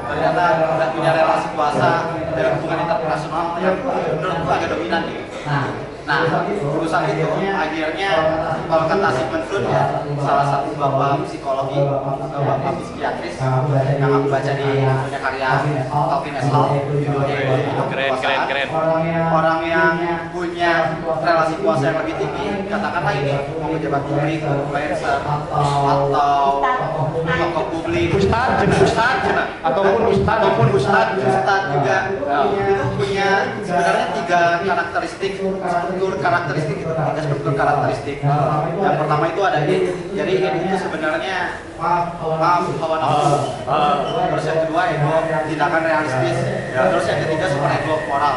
ternyata udah punya relasi kuasa dan hubungan interpersonal yang menurutku agak dominan gitu. Nah, urusan itu akhirnya kalau kata Sigmund Freud ya, salah satu bapak psikologi atau bapak psikiatris yang aku baca di punya karya Calvin S. Hall, judulnya itu Tentang Keren, keren, Kekuasaan. keren. Orang yang punya relasi kuasa yang lebih tinggi, katakanlah ini mau pejabat publik, influencer, atau tokoh publik, Ustad, ustad, Ataupun ustad. ataupun ustad. Ustad juga itu punya sebenarnya tiga karakteristik, struktur karakteristik, tiga struktur karakteristik. Yang pertama itu ada id, jadi id itu sebenarnya maaf hawa nafsu. Terus yang kedua ego, tindakan realistis. Terus yang ketiga super ego moral.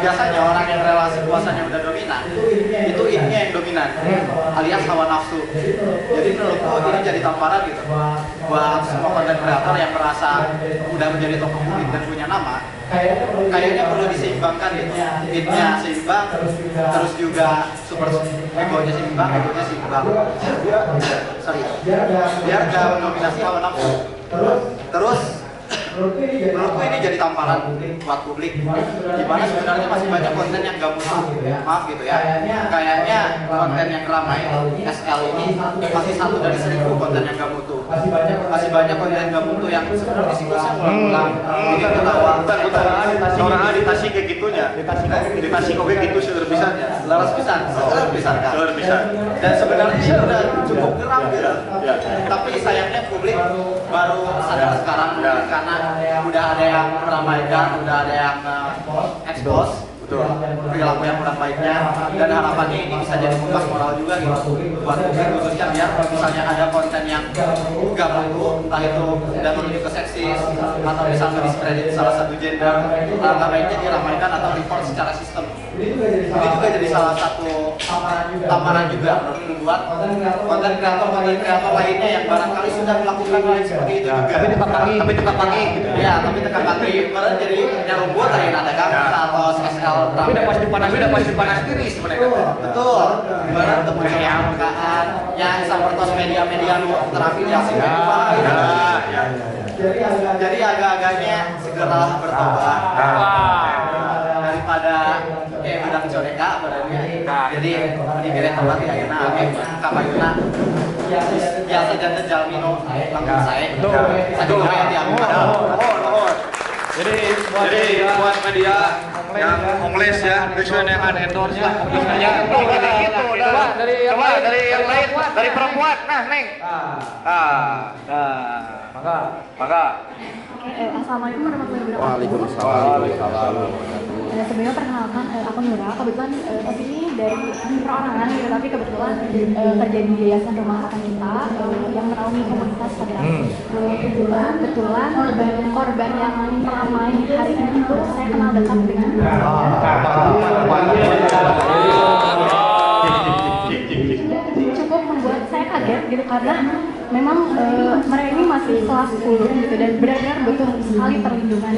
Biasanya orang yang relasi kuasanya udah dominan, itu idnya yang dominan, alias hawa nafsu. Jadi menurutku ini jadi tamparan gitu buat semua konten kreator yang merasa udah menjadi tokoh publik dan punya nama, kayaknya perlu diseimbangkan gitu. Idnya seimbang, terus juga super egonya seimbang, egonya seimbang. Sorry, biar gak mendominasi hawa nafsu. Terus menurutku ini jadi tamparan buat publik, dimana sebenarnya masih banyak konten yang gak mutu, maaf gitu ya. Kayaknya konten yang ramai SL ini masih satu dari 1000 konten yang gak mutu. Masih banyak konten yang gak mutu yang sebenarnya siklusnya ngulang-ngulang, bikin ketawa. Bentar, bentar. Sorangan di Tasik kayak gitunya. Di Tasik oke gitu seueur pisan ya. Laras pisan, seueur pisan kan. Seueur pisan. Dan sebenarnya ini udah cukup geram gitu. Ya. Tapi sayangnya publik baru sadar sekarang Ya. karena udah ada yang meramaikan, udah ada yang expose Betul. perilaku yang kurang baiknya, dan harapannya ini bisa jadi kompas moral juga gitu buat publik, khususnya biar misalnya ada konten yang nggak mutu, entah itu udah menuju ke seksis atau misalnya diskredit salah satu gender, alangkah baiknya diramaikan atau report secara sistem. Ini juga jadi salah satu tamparan juga menurutku buat konten kreator lainnya yang barangkali sudah melakukan hal seperti itu juga. Tapi tetap pagi. Tapi tetap pagi gitu. Ya, tapi tetap pagi. Kemarin jadi nyarumbut lain ada kan atau SL. Tapi udah pasti panas, udah pasti panas diri sebenarnya. Betul. Kemarin untuk muncul permukaan yang sapertos media-media nu terafiliasi Ya, gitu. ya. Jadi agak-agaknya segeralah bertobat. Wah. Daripada kayak udang coneka badannya. Nah. Jadi dipilih tobat ya enak oke kapayuna. Biasa jantan jalmi nu langkung sae. Betul. Sakitu we ti abdi. Nuhun, nuhun. Jadi Jadi buat media yang homeless ya, geus we neangan endorse lah fokusnya. Gitu dah. Coba dari yang Coba lain. dari yang Dari lain, perempuan. dari perempuan. Nah, Neng. Ah, Nah, maka maka Oke, Assalamualaikum warahmatullahi wabarakatuh. Waalaikumsalam. Sebelumnya perkenalkan, aku Nura. Kebetulan di sini dari perorangan gitu, tapi kebetulan kerja di Yayasan Rumah Harapan Kita yang menaungi komunitas Federasi. Kebetulan korban yang ramai hari ini itu saya kenal dekat dengan cukup membuat saya kaget gitu karena memang mereka ini masih kelas 10 gitu dan benar-benar butuh sekali perlindungan.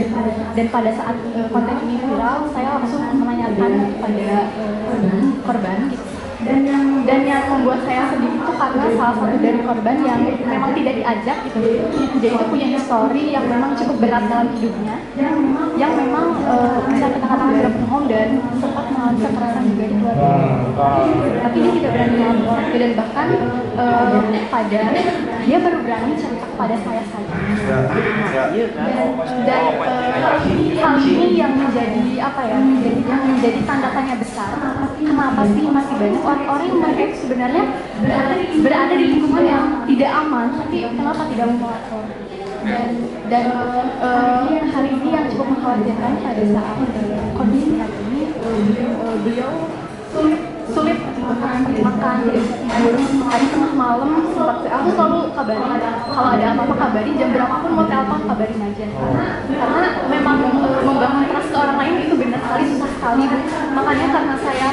Dan pada saat konten ini viral, saya langsung menanyakan kepada korban gitu. Dan yang membuat saya sedih itu karena salah satu dari korban yang memang tidak diajak gitu, dia itu punya histori yang memang cukup berat dalam hidupnya, yang memang bisa kita katakan broken home dan sempat mengalami kekerasan juga di keluarga. Tapi dia tidak berani melapor dan bahkan pada dia baru berani cerita kepada saya saja. Dan hal ini yang menjadi apa ya, yang menjadi tanda tanya besar. Kenapa sih masih banyak orang-orang yang mereka itu sebenarnya berada di lingkungan yang tidak aman, tapi kenapa tidak mau melapor? Dan hari ini yang cukup mengkhawatirkan pada saat kondisi hari ini, beliau sulit sulit untuk makan, tidak bisa tidur. Tadi tengah malam sempat, aku selalu kabarin kalau ada apa-apa, kabarin jam berapapun, mau telepon kabarin aja, karena memang membangun trust ke orang lain itu benar sekali susah sekali, Bu. Makanya karena saya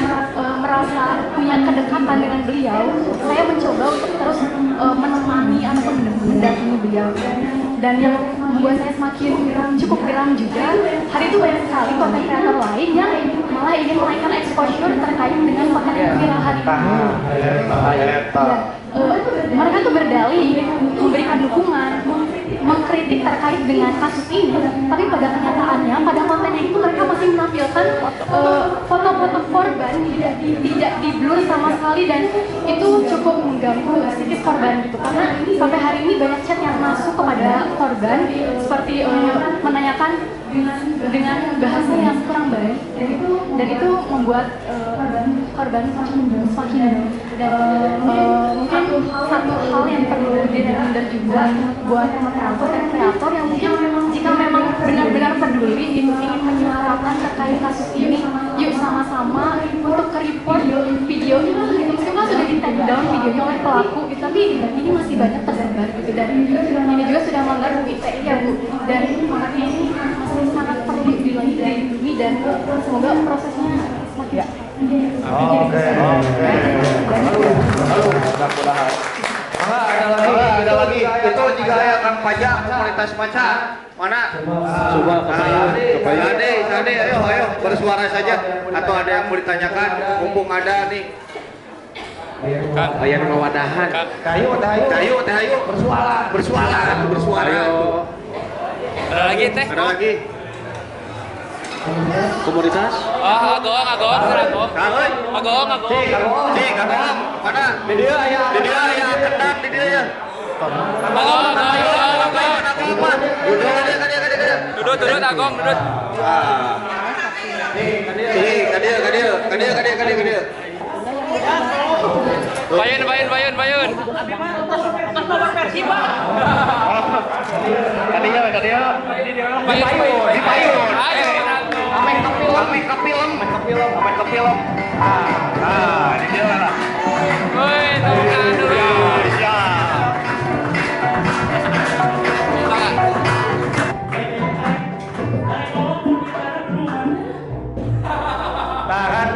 merasa punya kedekatan dengan beliau, saya mencoba untuk terus menemani ataupun mendampingi beliau. Dan yang membuat saya semakin cukup geram juga, hari itu banyak sekali konten kreator lain yang malah ingin menaikkan exposure terkait dengan konten yang viral hari ini. Ya, mereka tuh berdalih ingin memberikan dukungan, mengkritik terkait dengan kasus ini, tapi pada kenyataannya, pada kontennya itu mereka masih menampilkan foto-foto korban tidak di blur sama sekali, dan itu cukup mengganggu psikis korban gitu. Karena sampai hari ini banyak chat yang masuk kepada korban seperti menanyakan dengan bahasa yang kurang baik, dan itu membuat korban semakin dan mungkin satu hal yang perlu di-reminder juga buat teman-teman konten kreator yang mungkin jika memang benar-benar peduli gitu, ingin menyuarakan terkait kasus ini, yuk sama-sama untuk ke-report video ini gitu. Meskipun sudah di take down videonya oleh pelaku gitu, tapi ini masih banyak tersebar gitu, dan ini juga sudah melanggar UU ITE ya, Bu, dan makanya ini masih sangat perlu dilindungi dan semoga prosesnya semakin cepat. Oke. Mudah-mudahan. Mangga ada lagi, ada lagi. Itu jika aya Kang Pajak komunitas maca. Mana? Coba ke Payun, ke Payun. Sade, Sade, ayo, ayo bersuara saja. Atau ada yang mau ditanyakan, mumpung ada nih. Kang, Aya nu wadahan. Kang. Kayu, teh ayo. Ayo, teh ayo. Bersuara. Bersuara, bersuara. Ayo. Ada lagi teh? Ada lagi. Komunitas? Ah, agoong, agoong, agoong. Kang, euy. Agoong, agoong. Cik, cik, agoong. Mana? Di dia aya. Di dia ya, kendang di dia ya. Agoong, agoong, agoong, agoong. Duduk, duduk, agoong, duduk. Ah. Cik, ka dieu, ka dieu, ka dieu, ka dieu, ka dieu, ka dieu. Payun, payun, payun, payun. Kadieu, kadieu. Payun, Di payun. Ayo, Ame ke film, ame ke film, ame ke film, ame ke film. Ah, di dia lah. Woi, tepuk tangan dulu. Ya, siap. Tangan. Nah, kan.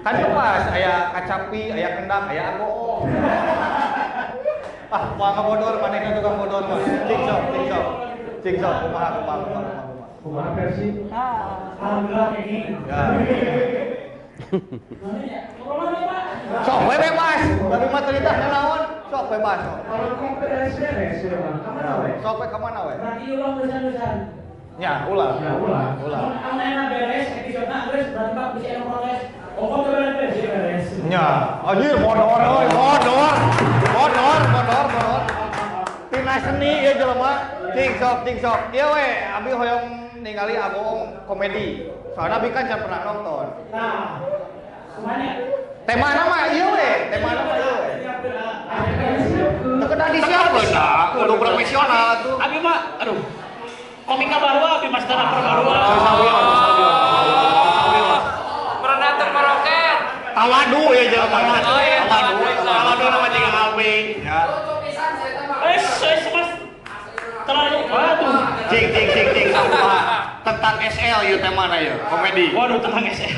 Kan pas aya kacapi, aya kendang, aya agoong. Ah, moal ngabodor manehna tukang bodor mah. Cing sok, cing sok. Cing sok, kumaha, kumaha, kumaha, kumaha. Kumaha versi? Alhamdulillah ini. Ya. Sok we bebas, bari mah cerita naon? Sok bebas sok. Kalau kompetensi beres ya, Bang. Kemana we? Sok we ka mana we? Berarti ulang tulisan-tulisan. Ya, ulah. Ya, ulah. Ulah. Anu beres, episode geus berarti Pak bisa anu protes. Ongkos beres, beres. Ya, anjir bodor euy, bodor. Bodor, bodor, bodor. Tina seni ya jelema. Cing sok, cing sok. Ieu we abi hoyong ningali agoong komedi. Soalnya abi kan can pernah nonton. Nah, semuanya. Tema nama ieu we, tema nama ieu we. Teu kedah disiapkeun da, kudu profesional tuh. Abi mah, aduh. Komika baru abi master rapper baru. Predator meroket. Tawadu ya jelema. Oh, iya, Tawadu. tawadu. Tawadu nama jeung abi. Ya. Eh, mas terlalu waduh. Cing cing cing cing kumaha? Tentang SL ieu temana ieu, komedi. Waduh, tenang SL.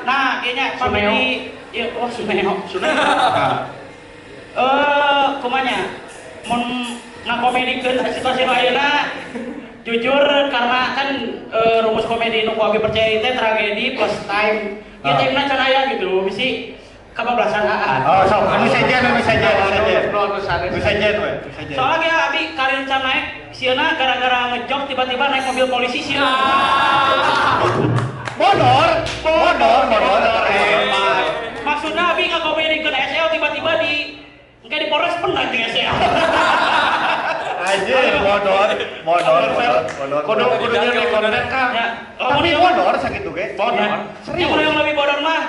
Nah, kayaknya komedi ya, oh Suneo, Suneo. Nah, Kumanya mun ngakomedikeun situasi nu ayeuna, jujur karena kan rumus komedi nu ku abi percaya teh tragedi plus time. Ya Ah. time-na can aya gitu, bisi kabablasan aa. Oh, sok anu sejen, anu sejen, anu sejen. Anu sejen we, anu sejen. Soalnya ya abi karir can naik, sieuna gara-gara ngejok tiba-tiba naik mobil polisi sieuna. Bodor, bodor, bodor. Hebat. Maksudnya abi ngakomedikeun SL tiba-tiba di engke di Polres pernah jeung SL. Anjir, bodor, bodor, bodor, bodor. Kudu kudu nyeri konten kan. Ya. Tapi bodor sakitu ge. Bodor. Serius. Yang lebih bodor mah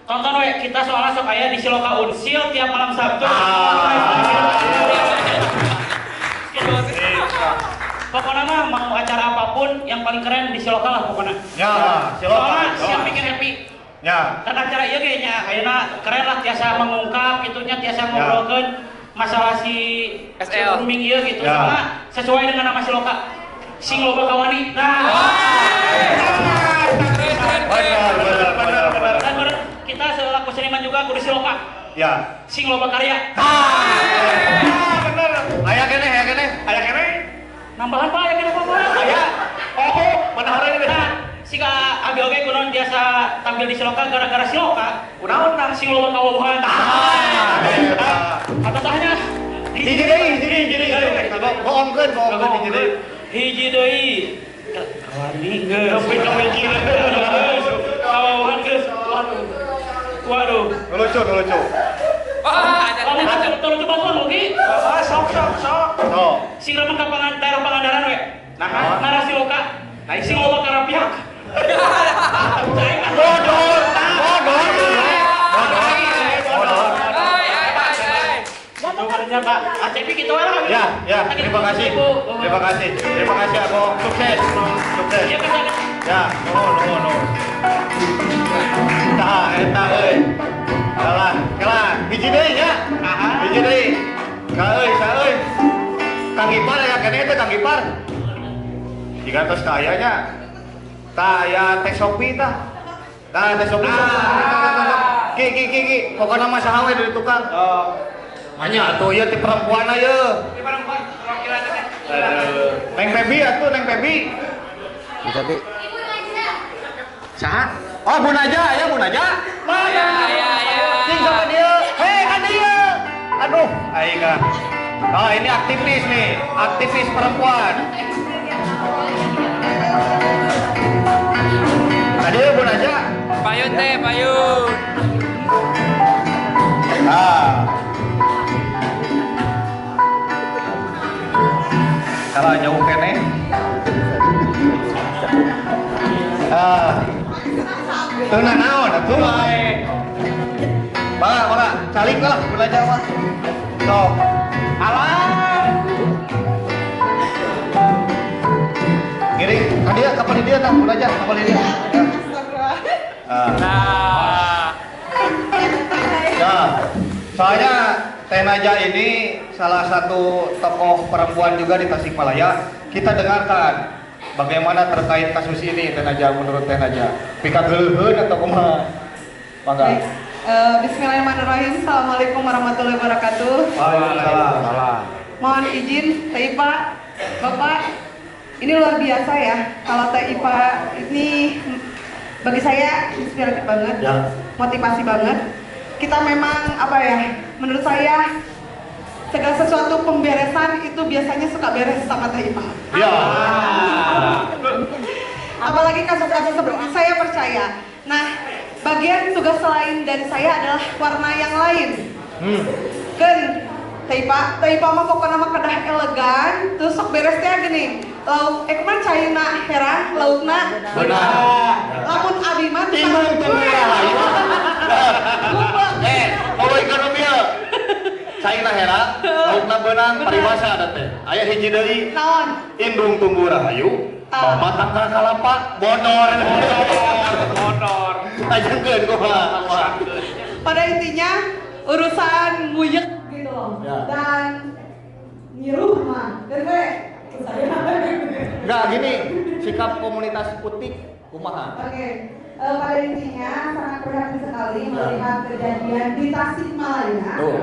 Tonton we, kita soalnya sok aya di Siloka Unsil tiap malam Sabtu. Pokoknya mah mau acara apapun yang paling keren di Siloka lah pokoknya. Ya, Siloka. Soalnya siap bikin happy. Ya. Dan acara ieu ge nya ayeuna keren lah tiasa mengungkap gitunya, tiasa ngobrolkeun masalah si SL. Rooming ieu gitu. Ya. Soalnya sesuai dengan nama Siloka. Sing loba kawani. Nah. Benar, benar, benar, benar. Dan bener, kita selaku seniman juga kudu Siloka. Ya. Sing loba karya. Ah, bener. Aya keneh, aya keneh, aya keneh. Nambahan Pak, aya keneh Pak. Aya. Oh, mana orang ini? Nah, siga abi oge kunaon biasa tampil di Siloka gara-gara Siloka. Kunaon tah sing loba kawawuhan. Ah. Atau tahnya Hiji deui, hiji deui, hiji deui. Bohongkeun, bohongkeun hiji deui. Hiji deui. Kawani geus. Kawawuhan geus. Waduh. Waduh. Lucu, lucu. Wah, ada Lamun lucu lucu bantuan oge. Ah, sok sok sok. Oh. Sing remen ka daerah Pangandaran we. Nah, Ngarah Siloka. Sing loba karapiak. Bodor, bodor, bodor, bodor. Hai, hai, hai, hai. Sebenarnya Pak, ACP gitu lah. Ya, ya, terima kasih. Terima kasih. Terima kasih aku. Sukses. Sukses. Iya kan. Ya, nuhun, nuhun, nuhun. Tah, eta euy. Kalah, kalah. Hiji deui nya. Hiji deui. Ka euy, sa euy. Kang Ipar aya keneh teh Kang Ipar. Jika tos ka aya nya. Tah aya Teh Sopi tah. Tah Teh Sopi. Ki ki ki ki, pokona mah saha we dari tukang. Manya atuh ieu ti perempuan ieu. Ini perempuan, perwakilan teh. Aduh. Neng Febi atuh Neng Febi. Tapi Saha? Oh, Bu Naja ya, Bu Naja. Ya, ya, ya. Cing sama dia. Hei, kan dia. Aduh, aing ah. Oh, ini aktivis nih, aktivis perempuan. Tadi Bu Naja. Payun teh, payun. Ah. Salah jauh kene. Ah. Teu naon atuh wae. Bangga, bangga, calik lah Bu Naja mah. Sok. Alah. Ngiring, ka dia, kapal dia tah, Bu Naja, kapal dia. Ya. Ah. Nah. Ya, soalnya Teh Naja ini salah satu tokoh perempuan juga di Tasikmalaya. Kita dengarkan bagaimana terkait kasus ini Teh Naja, menurut Teh Naja. Pika geuleuheun atau kumaha? Mangga. Baik, Bismillahirrahmanirrahim. Assalamualaikum warahmatullahi wabarakatuh. Waalaikumsalam. Mohon izin, Teh Ipa, Bapak, ini luar biasa ya. Kalau Teh Ipa ini bagi saya inspiratif banget, Ya. motivasi banget. Kita memang apa ya? Menurut saya segala sesuatu pemberesan itu biasanya suka beres sama Teh Ipa. Ya. Apalagi kasus-kasus seperti itu, saya percaya. Nah, bagian tugas lain dari saya adalah warna yang lain. Kan, Teh Ipa, Teh Ipa mah pokoknya mah kedah elegan, terus sok beres teh gini. Lauk, kemarin caina herang, laukna Benar. Lamun abi mah Imang teu merah. Kalau ekonomi ya. Caina herang, laukna beunang, paribasa ada teh. Aya hiji deui. Naon? Indung tumbuh rahayu, Ah. mama tangkal kalapa, bodor. Bodor. Ajengkeun kumaha. Pada intinya urusan nguyek gitu loh. Ya. Dan nyiruh mah. Dan gue saya. Enggak gini, sikap komunitas utik kumaha? Oke, pada intinya sangat prihatin sekali melihat kejadian di Tasikmalaya. Tuh.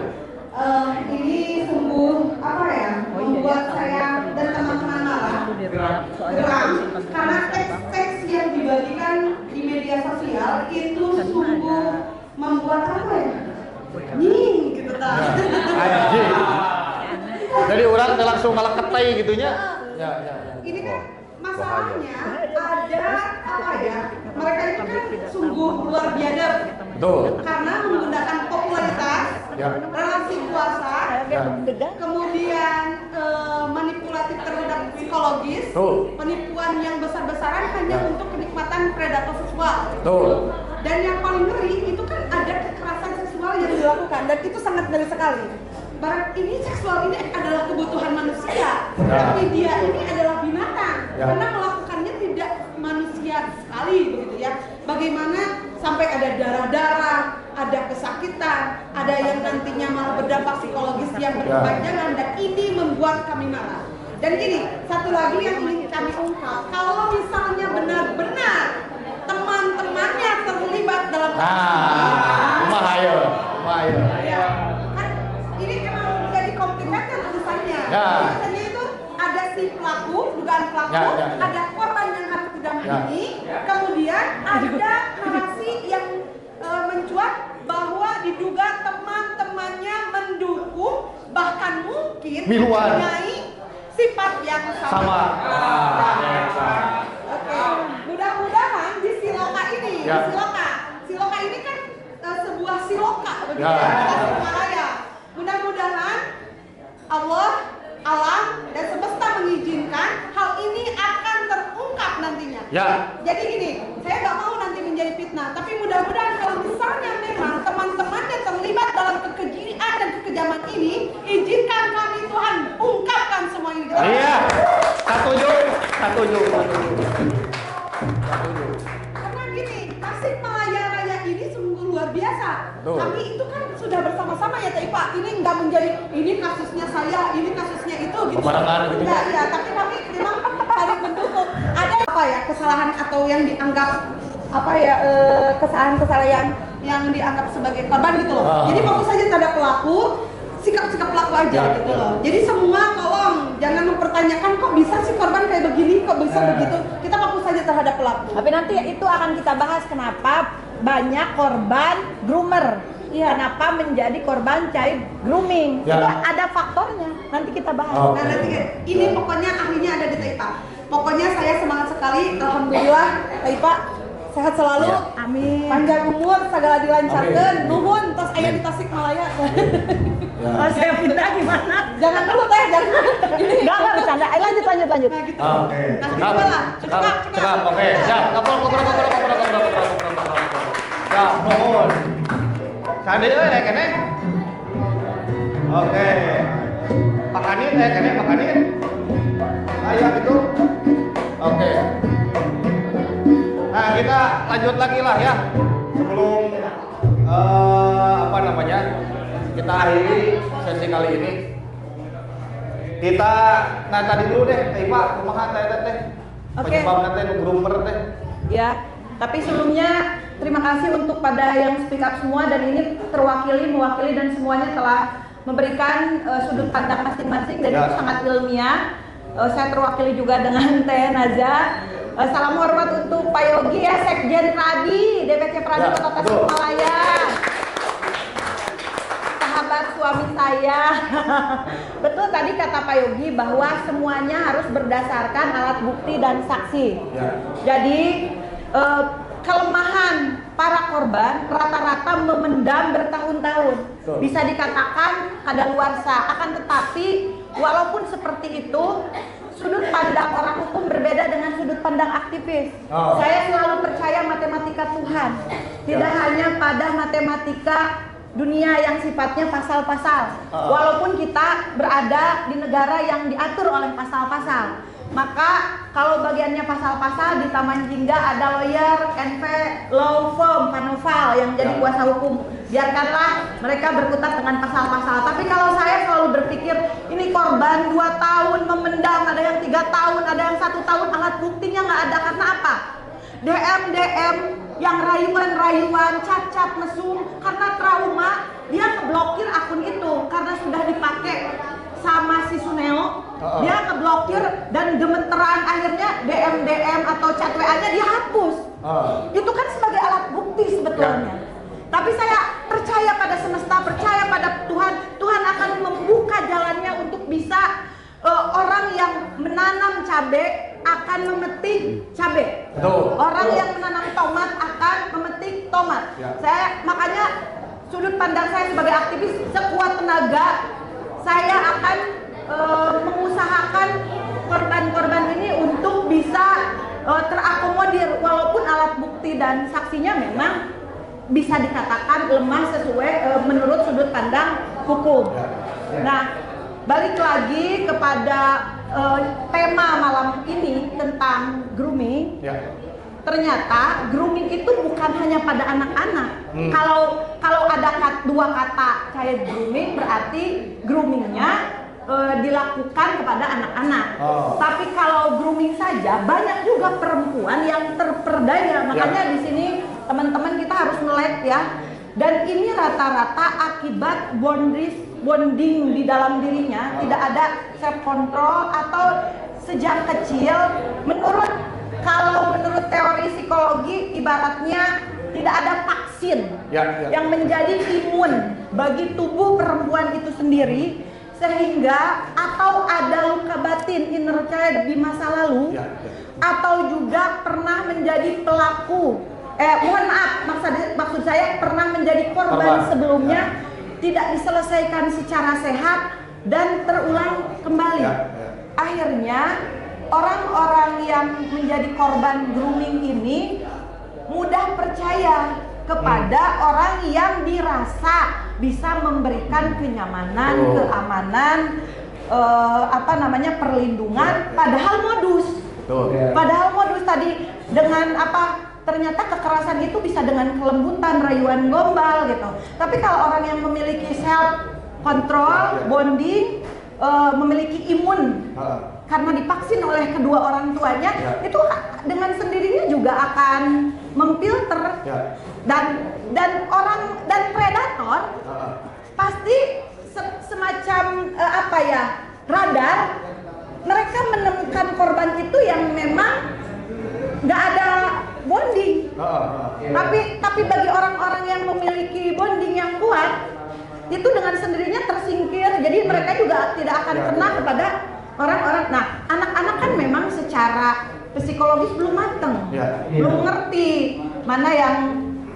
Ini sungguh apa ya, membuat saya dan teman-teman marah, geram, karena teks-teks yang dibagikan di media sosial itu sungguh membuat apa ya, nying gitu ta. Anjing. Jadi orang teh langsung malah ketai gitunya. Ya, ya, ya. Ini kan masalahnya ada apa ya, mereka itu kan sungguh luar biadab. Betul. Karena menggunakan popularitas, Ya. relasi kuasa, Ya. kemudian manipulatif terhadap psikologis, Betul. penipuan yang besar-besaran hanya Ya. untuk kenikmatan predator seksual. Betul. Dan yang paling ngeri itu kan ada kekerasan seksual yang dilakukan dan itu sangat ngeri sekali. Barang ini seksual ini adalah kebutuhan manusia, tapi dia ini adalah binatang karena melakukannya tidak manusia sekali begitu ya. Bagaimana sampai ada darah-darah, ada kesakitan, ada yang nantinya malah berdampak psikologis yang berkepanjangan dan ini membuat kami marah. Dan gini, satu lagi yang ingin kami ungkap, kalau misalnya benar-benar teman-temannya terlibat dalam Kumaha. Ya, kan ini emang jadi complicated urusannya. Urusannya itu ada si pelaku, dugaan pelaku, ada korban yang harus didampingi, kemudian ada narasi yang mencuat bahwa diduga teman-temannya mendukung, bahkan mungkin mempunyai sifat yang sama. Oke, mudah-mudahan di Siloka ini, di Siloka, Siloka ini kan sebuah siloka begitu ya, Tasikmalaya. Mudah-mudahan Allah, alam dan semesta mengizinkan hal ini akan terungkap nantinya. Jadi gini, saya nggak mau nanti menjadi fitnah, tapi mudah-mudahan kalau misalnya memang teman-temannya terlibat dalam kekejian dan kekejaman ini, izinkan kami Tuhan ungkapkan semua ini. Iya, setuju. Karena gini, Tasikmalaya Raya ini sungguh luar biasa. Betul. Kami itu kan sudah bersama-sama ya Teh Ipa. Ini nggak menjadi ini kasusnya saya, ini kasusnya itu gitu. Enggak, ya, tapi kami memang saling mendukung. Ada apa ya kesalahan atau yang dianggap apa ya kesalahan-kesalahan yang dianggap sebagai korban gitu loh. Jadi fokus saja terhadap pelaku, sikap-sikap pelaku aja gitu loh. Jadi semua tolong jangan mempertanyakan kok bisa sih korban kayak begini, kok bisa begitu. Kita fokus saja terhadap pelaku. Tapi nanti itu akan kita bahas kenapa banyak korban groomer. Kenapa menjadi korban child grooming. Itu ada faktornya. Nanti kita bahas. Nah, nanti ini pokoknya ahlinya ada di Teh Ipa. Pokoknya saya semangat sekali. Alhamdulillah Teh Ipa sehat selalu. Amin. Panjang umur, segala dilancarkan. Nuhun tos aya di Tasikmalaya. Kalau saya pindah gimana? Jangan dulu Teh, jangan. Enggak bercanda. Ayo lanjut. Nah, gitu. Oke. Nah, gitu lah. Cekap. Oke. Siap. Kapol. Siap, nuhun. Sandi euy aya keneh. Oke. Pakanin aya keneh, pakanin. Aya gitu. Oke. Nah, kita lanjut lagi lah ya. Sebelum apa namanya? Kita akhiri sesi kali ini. Kita nah tadi dulu deh, Teh Ipa, kumaha teh teh? Oke. Penyebabna teh nu groomer teh. Ya, tapi sebelumnya terima kasih untuk pada yang speak up semua dan ini terwakili, mewakili dan semuanya telah memberikan sudut pandang masing-masing dan itu sangat ilmiah. Saya terwakili juga dengan Teh Naza. Salam hormat untuk Pak Yogi ya, Sekjen Pradi, DPC Pradi Kota Tasikmalaya. Sahabat suami saya. Betul tadi kata Pak Yogi bahwa semuanya harus berdasarkan alat bukti dan saksi. Jadi kelemahan para korban rata-rata memendam bertahun-tahun. Bisa dikatakan kadaluarsa. Akan tetapi walaupun seperti itu, sudut pandang orang hukum berbeda dengan sudut pandang aktivis. Saya selalu percaya matematika Tuhan. Tidak hanya pada matematika dunia yang sifatnya pasal-pasal. Walaupun kita berada di negara yang diatur oleh pasal-pasal. Maka kalau bagiannya pasal-pasal di Taman Jingga ada lawyer NV Law Firm Panoval yang jadi kuasa hukum. Biarkanlah mereka berkutat dengan pasal-pasal. Tapi kalau saya selalu berpikir ini korban 2 tahun memendam, ada yang 3 tahun, ada yang 1 tahun, alat buktinya nggak ada karena apa? DM yang rayuan-rayuan, cacat, mesum, karena trauma dia keblokir akun itu karena sudah dipakai sama si Suneo. Dia ngeblokir dan gemeteran, akhirnya DM atau chat WA-nya dia hapus. Itu kan sebagai alat bukti sebetulnya. Tapi saya percaya pada semesta, percaya pada Tuhan. Tuhan akan membuka jalannya untuk bisa orang yang menanam cabai akan memetik cabai. Orang yang menanam tomat akan memetik tomat. Saya makanya sudut pandang saya sebagai aktivis sekuat tenaga saya akan mengusahakan korban-korban ini untuk bisa terakomodir walaupun alat bukti bukti dan saksinya memang bisa dikatakan lemah sesuai menurut sudut pandang hukum. Nah, balik lagi kepada tema malam ini tentang grooming. Ternyata grooming itu bukan hanya pada anak-anak. Kalau kalau ada dua kata child grooming, berarti groomingnya dilakukan kepada anak-anak. Tapi kalau grooming saja, banyak juga perempuan yang terperdaya. Makanya di sini teman-teman kita harus melek ya. Dan ini rata-rata akibat boundaries, bonding di dalam dirinya tidak ada self control atau sejak kecil, menurut teori psikologi, ibaratnya tidak ada vaksin Ya. yang menjadi imun bagi tubuh perempuan itu sendiri, sehingga atau ada luka batin inner child di masa lalu atau juga pernah menjadi pelaku, mohon maaf, maksud maksud saya pernah menjadi korban, Korban. Sebelumnya tidak diselesaikan secara sehat dan terulang kembali. Akhirnya orang-orang yang menjadi korban grooming ini mudah percaya kepada orang yang dirasa bisa memberikan kenyamanan, keamanan, apa namanya, perlindungan, padahal modus. Padahal modus tadi dengan apa? Ternyata kekerasan itu bisa dengan kelembutan, rayuan, gombal gitu. Tapi kalau orang yang memiliki self control, bonding, memiliki imun karena divaksin oleh kedua orang tuanya, itu dengan sendirinya juga akan memfilter dan orang dan predator pasti semacam apa ya, radar mereka menemukan korban itu yang memang nggak ada bonding. Tapi bagi orang-orang yang memiliki bonding yang kuat, itu dengan sendirinya tersingkir. Jadi mereka juga tidak akan kena kepada orang-orang. Nah, anak-anak kan memang secara psikologis belum mateng, belum ngerti mana yang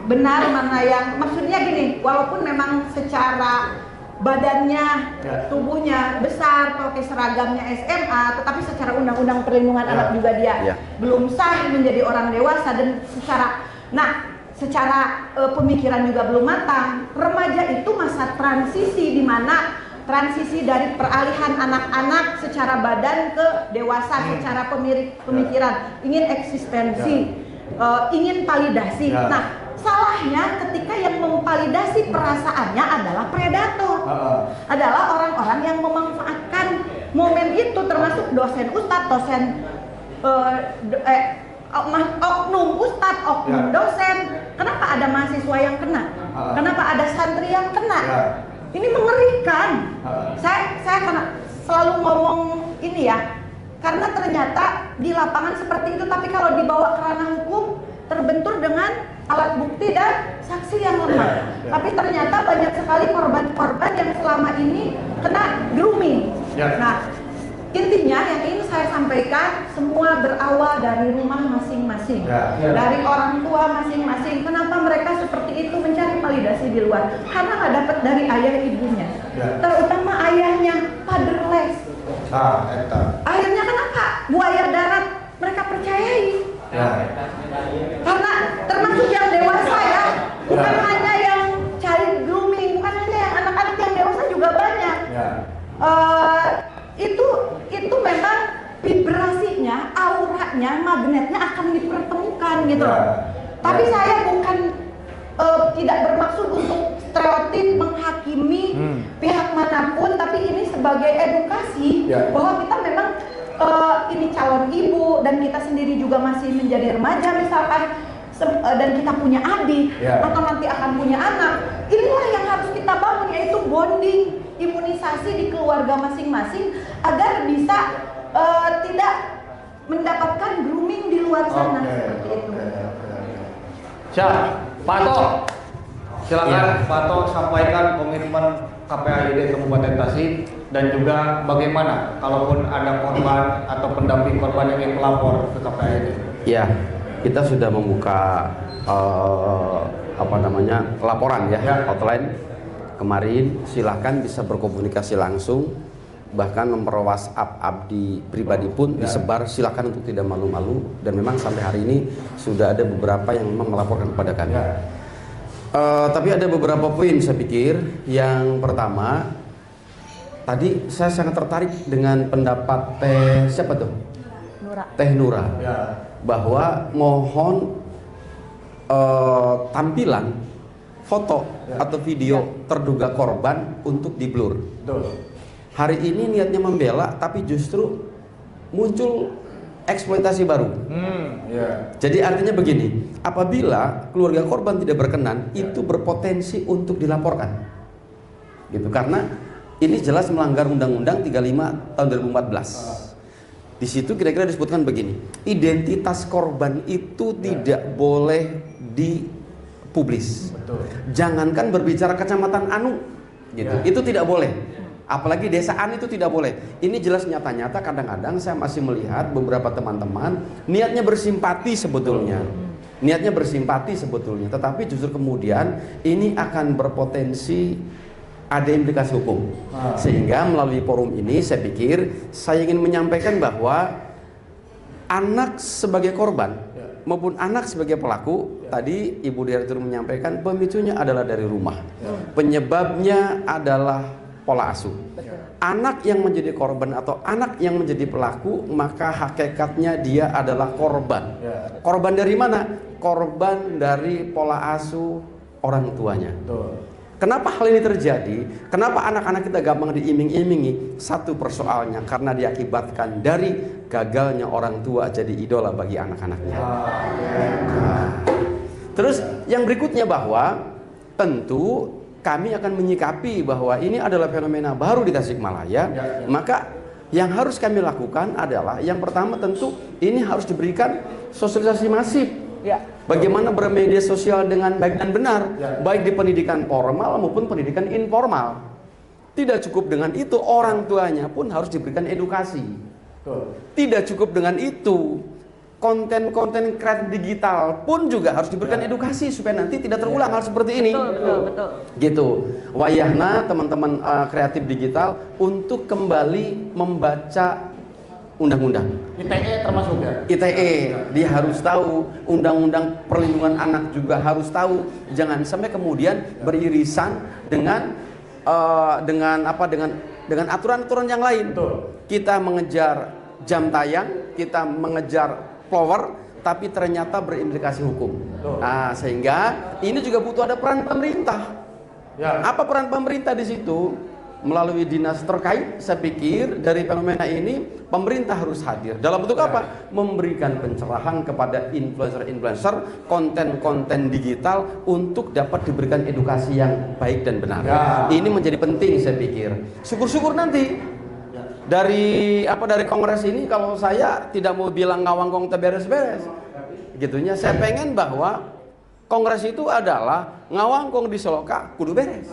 benar, mana yang, maksudnya gini, walaupun memang secara badannya, tubuhnya besar, pakai seragamnya SMA, tetapi secara undang-undang perlindungan anak juga dia belum sah menjadi orang dewasa dan secara, nah, secara pemikiran juga belum matang. Remaja itu masa transisi, di mana transisi dari peralihan anak-anak secara badan ke dewasa secara pemikiran, ingin eksistensi, ingin validasi. Nah, salahnya ketika yang memvalidasi perasaannya adalah predator, adalah orang-orang yang memanfaatkan momen itu, termasuk dosen ustadz, dosen oknum ustadz, oknum dosen. Kenapa ada mahasiswa yang kena? Kenapa ada santri yang kena? Ini mengerikan. Saya karena selalu ngomong ini ya, karena ternyata di lapangan seperti itu, tapi kalau dibawa ke ranah hukum terbentur dengan alat bukti dan saksi yang lemah. Tapi ternyata banyak sekali korban-korban yang selama ini kena grooming. Nah, intinya yang ingin saya sampaikan, semua berawal dari rumah masing-masing, dari orang tua masing-masing. Kenapa mereka seperti itu mencari validasi di luar? Karena nggak dapat dari ayah ibunya, terutama ayahnya fatherless. Ah, eta. Akhirnya kenapa buaya darat mereka percayai? Karena termasuk yang dewasa ya, bukan hanya yang child grooming, bukan hanya yang anak-anak, yang dewasa juga banyak. Itu memang vibrasinya, auranya, magnetnya akan dipertemukan gitu loh. Tapi saya bukan tidak bermaksud untuk stereotip menghakimi pihak manapun, tapi ini sebagai edukasi bahwa kita memang ini calon ibu dan kita sendiri juga masih menjadi remaja misalkan dan kita punya adik atau nanti akan punya anak. Inilah yang harus kita bangun, yaitu bonding, imunisasi di keluarga masing-masing agar bisa tidak mendapatkan grooming di luar sana seperti itu. Siap, Pak To. Silakan Pak To sampaikan komitmen KPAID Kabupaten Tasik dan juga bagaimana kalaupun ada korban atau pendamping korban yang ingin melapor ke KPAID. Ya, kita sudah membuka apa namanya, laporan ya, hotline kemarin. Silahkan bisa berkomunikasi langsung Bahkan nomor WhatsApp abdi pribadi pun disebar, silakan untuk tidak malu-malu, dan memang sampai hari ini sudah ada beberapa yang memang melaporkan kepada kami. Tapi ada beberapa poin saya pikir. Yang pertama, tadi saya sangat tertarik dengan pendapat Teh siapa tuh? Nura. Teh Nura. Bahwa mohon tampilan foto atau video terduga korban untuk di blur. Hari ini niatnya membela, tapi justru muncul eksploitasi baru. Jadi artinya begini, apabila keluarga korban tidak berkenan, itu berpotensi untuk dilaporkan. Gitu, karena ini jelas melanggar Undang-Undang 35 tahun 2014. Di situ kira-kira disebutkan begini, identitas korban itu tidak boleh dipublis. Jangankan berbicara kecamatan anu, gitu. Itu tidak boleh. Apalagi desaan itu tidak boleh. Ini jelas nyata-nyata, kadang-kadang saya masih melihat beberapa teman-teman niatnya bersimpati sebetulnya. Niatnya bersimpati sebetulnya, tetapi justru kemudian ini akan berpotensi ada implikasi hukum. Sehingga melalui forum ini saya pikir saya ingin menyampaikan bahwa anak sebagai korban maupun anak sebagai pelaku, tadi Ibu Direktur menyampaikan pemicunya adalah dari rumah. Penyebabnya adalah pola asuh. Anak yang menjadi korban atau anak yang menjadi pelaku, maka hakikatnya dia adalah korban. Korban dari mana? Korban dari pola asuh orang tuanya. Kenapa hal ini terjadi? Kenapa anak-anak kita gampang diiming-imingi? Satu persoalnya karena diakibatkan dari gagalnya orang tua jadi idola bagi anak-anaknya. Nah. Terus yang berikutnya bahwa tentu kami akan menyikapi bahwa ini adalah fenomena baru di Tasikmalaya. Maka yang harus kami lakukan adalah yang pertama tentu ini harus diberikan sosialisasi masif. Bagaimana bermedia sosial dengan baik dan benar, baik di pendidikan formal maupun pendidikan informal. Tidak cukup dengan itu, orang tuanya pun harus diberikan edukasi. Tidak cukup dengan itu, konten-konten kreatif digital pun juga harus diberikan edukasi supaya nanti tidak terulang hal seperti ini. Betul, betul. Gitu. Wayahna teman-teman kreatif digital untuk kembali membaca undang-undang. ITE termasuk ya? ITE, dia harus tahu, undang-undang perlindungan anak juga harus tahu. Jangan sampai kemudian beririsan dengan dengan aturan-aturan yang lain. Kita mengejar jam tayang, kita mengejar follower, tapi ternyata berimplikasi hukum. Nah, sehingga ini juga butuh ada peran pemerintah. Apa peran pemerintah di situ? Melalui dinas terkait, saya pikir dari fenomena ini pemerintah harus hadir. Dalam bentuk apa? Memberikan pencerahan kepada influencer-influencer, konten-konten digital untuk dapat diberikan edukasi yang baik dan benar. Ini menjadi penting saya pikir. Syukur-syukur nanti dari kongres ini, kalau saya tidak mau bilang ngawangkong beres-beres, gitunya. Saya pengen bahwa kongres itu adalah ngawangkong di Seloka kudu beres.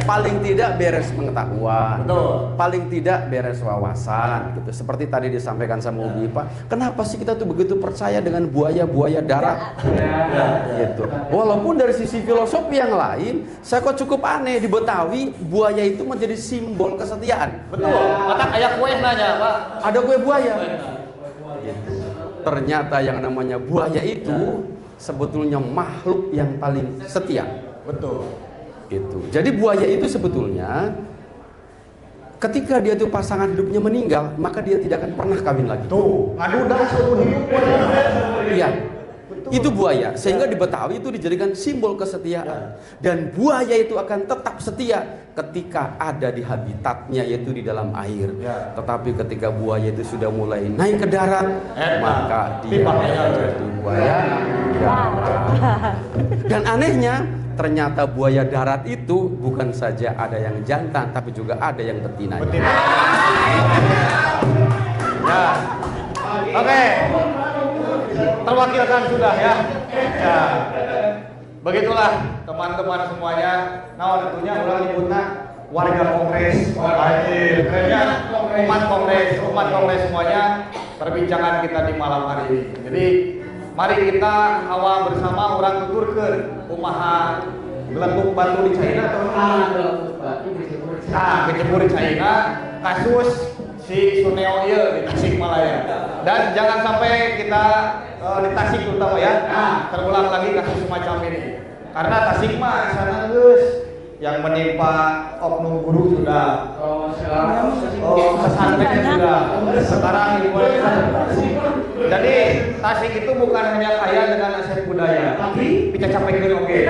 Paling tidak beres pengetahuan, paling tidak beres wawasan, gitu. Seperti tadi disampaikan sama Ubi Pak, kenapa sih kita tuh begitu percaya dengan buaya-buaya darat? Gitu. Walaupun dari sisi filosofi yang lain, saya kok cukup aneh di Betawi buaya itu menjadi simbol kesetiaan. Betul. Kata kayak kue nanya, Pak. Ada kue buaya. Gitu. Ternyata yang namanya buaya itu sebetulnya makhluk yang paling setia. Betul. Gitu. Jadi buaya itu sebetulnya ketika dia tuh pasangan hidupnya meninggal, maka dia tidak akan pernah kawin lagi. Tuh, ngadu dah seumur hidup buaya. Iya. Itu buaya, sehingga di Betawi itu dijadikan simbol kesetiaan. Dan buaya itu akan tetap setia ketika ada di habitatnya, yaitu di dalam air. Tetapi ketika buaya itu sudah mulai naik ke darat, maka dia menjadi buaya. Dan anehnya, ternyata buaya darat itu bukan saja ada yang jantan, tapi juga ada yang betina. Ya. Oke. Terwakilkan sudah ya. Ya. Begitulah teman-teman semuanya. Nah, tentunya orang nyebutnya warga kongres. Kerennya umat kongres semuanya. Perbincangan kita di malam hari ini. Jadi mari kita hawa bersama orang tuturkeun kumaha geletuk batu di China atau Nah, kecebur caina kasus si Suneo ieu di Tasikmalaya. Dan jangan sampai kita di Tasik terutama ya, terulang lagi kasus semacam ini. Karena Tasik mah sana geus yang menimpa oknum guru sudah, oh, pesantrennya sudah, sekarang ibu. Jadi Tasik itu bukan hanya kaya dengan aset budaya, tapi picacapekeun oge.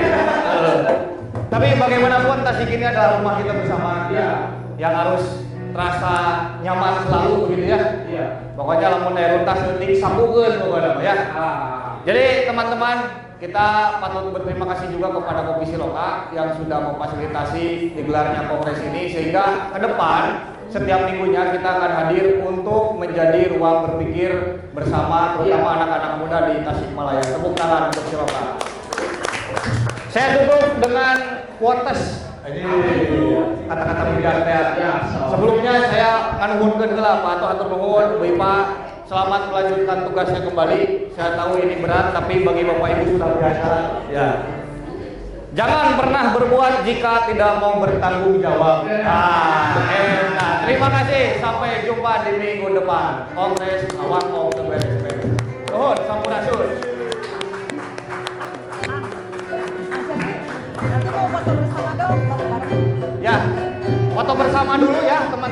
Tapi bagaimanapun Tasik ini adalah rumah kita bersama, yang harus terasa nyaman selalu begitu ya. Pokoknya lamun aya rutas leutik sapukeun pokoknya mah ya. Jadi teman-teman, kita patut berterima kasih juga kepada Kopi Siloka yang sudah memfasilitasi digelarnya kongres ini, sehingga ke depan setiap minggunya kita akan hadir untuk menjadi ruang berpikir bersama, terutama anak-anak muda di Tasikmalaya. Tepuk tangan untuk Siloka. Saya tutup dengan quotes. Ini kata-kata bijak teh. Sebelumnya saya nganuhunkeun heula Pak atau hatur nuhun Bu Ipa, selamat melanjutkan tugasnya kembali. Saya tahu ini berat, tapi bagi Bapak Ibu sudah biasa. Ya. Jangan pernah berbuat jika tidak mau bertanggung jawab. Ah, enak. Terima kasih. Sampai jumpa di minggu depan. Kongres Awangkong teu beres-beres. Nuhun, sampurasun. Nanti mau foto bersama dong, bareng-bareng. Ya, foto bersama dulu ya, teman.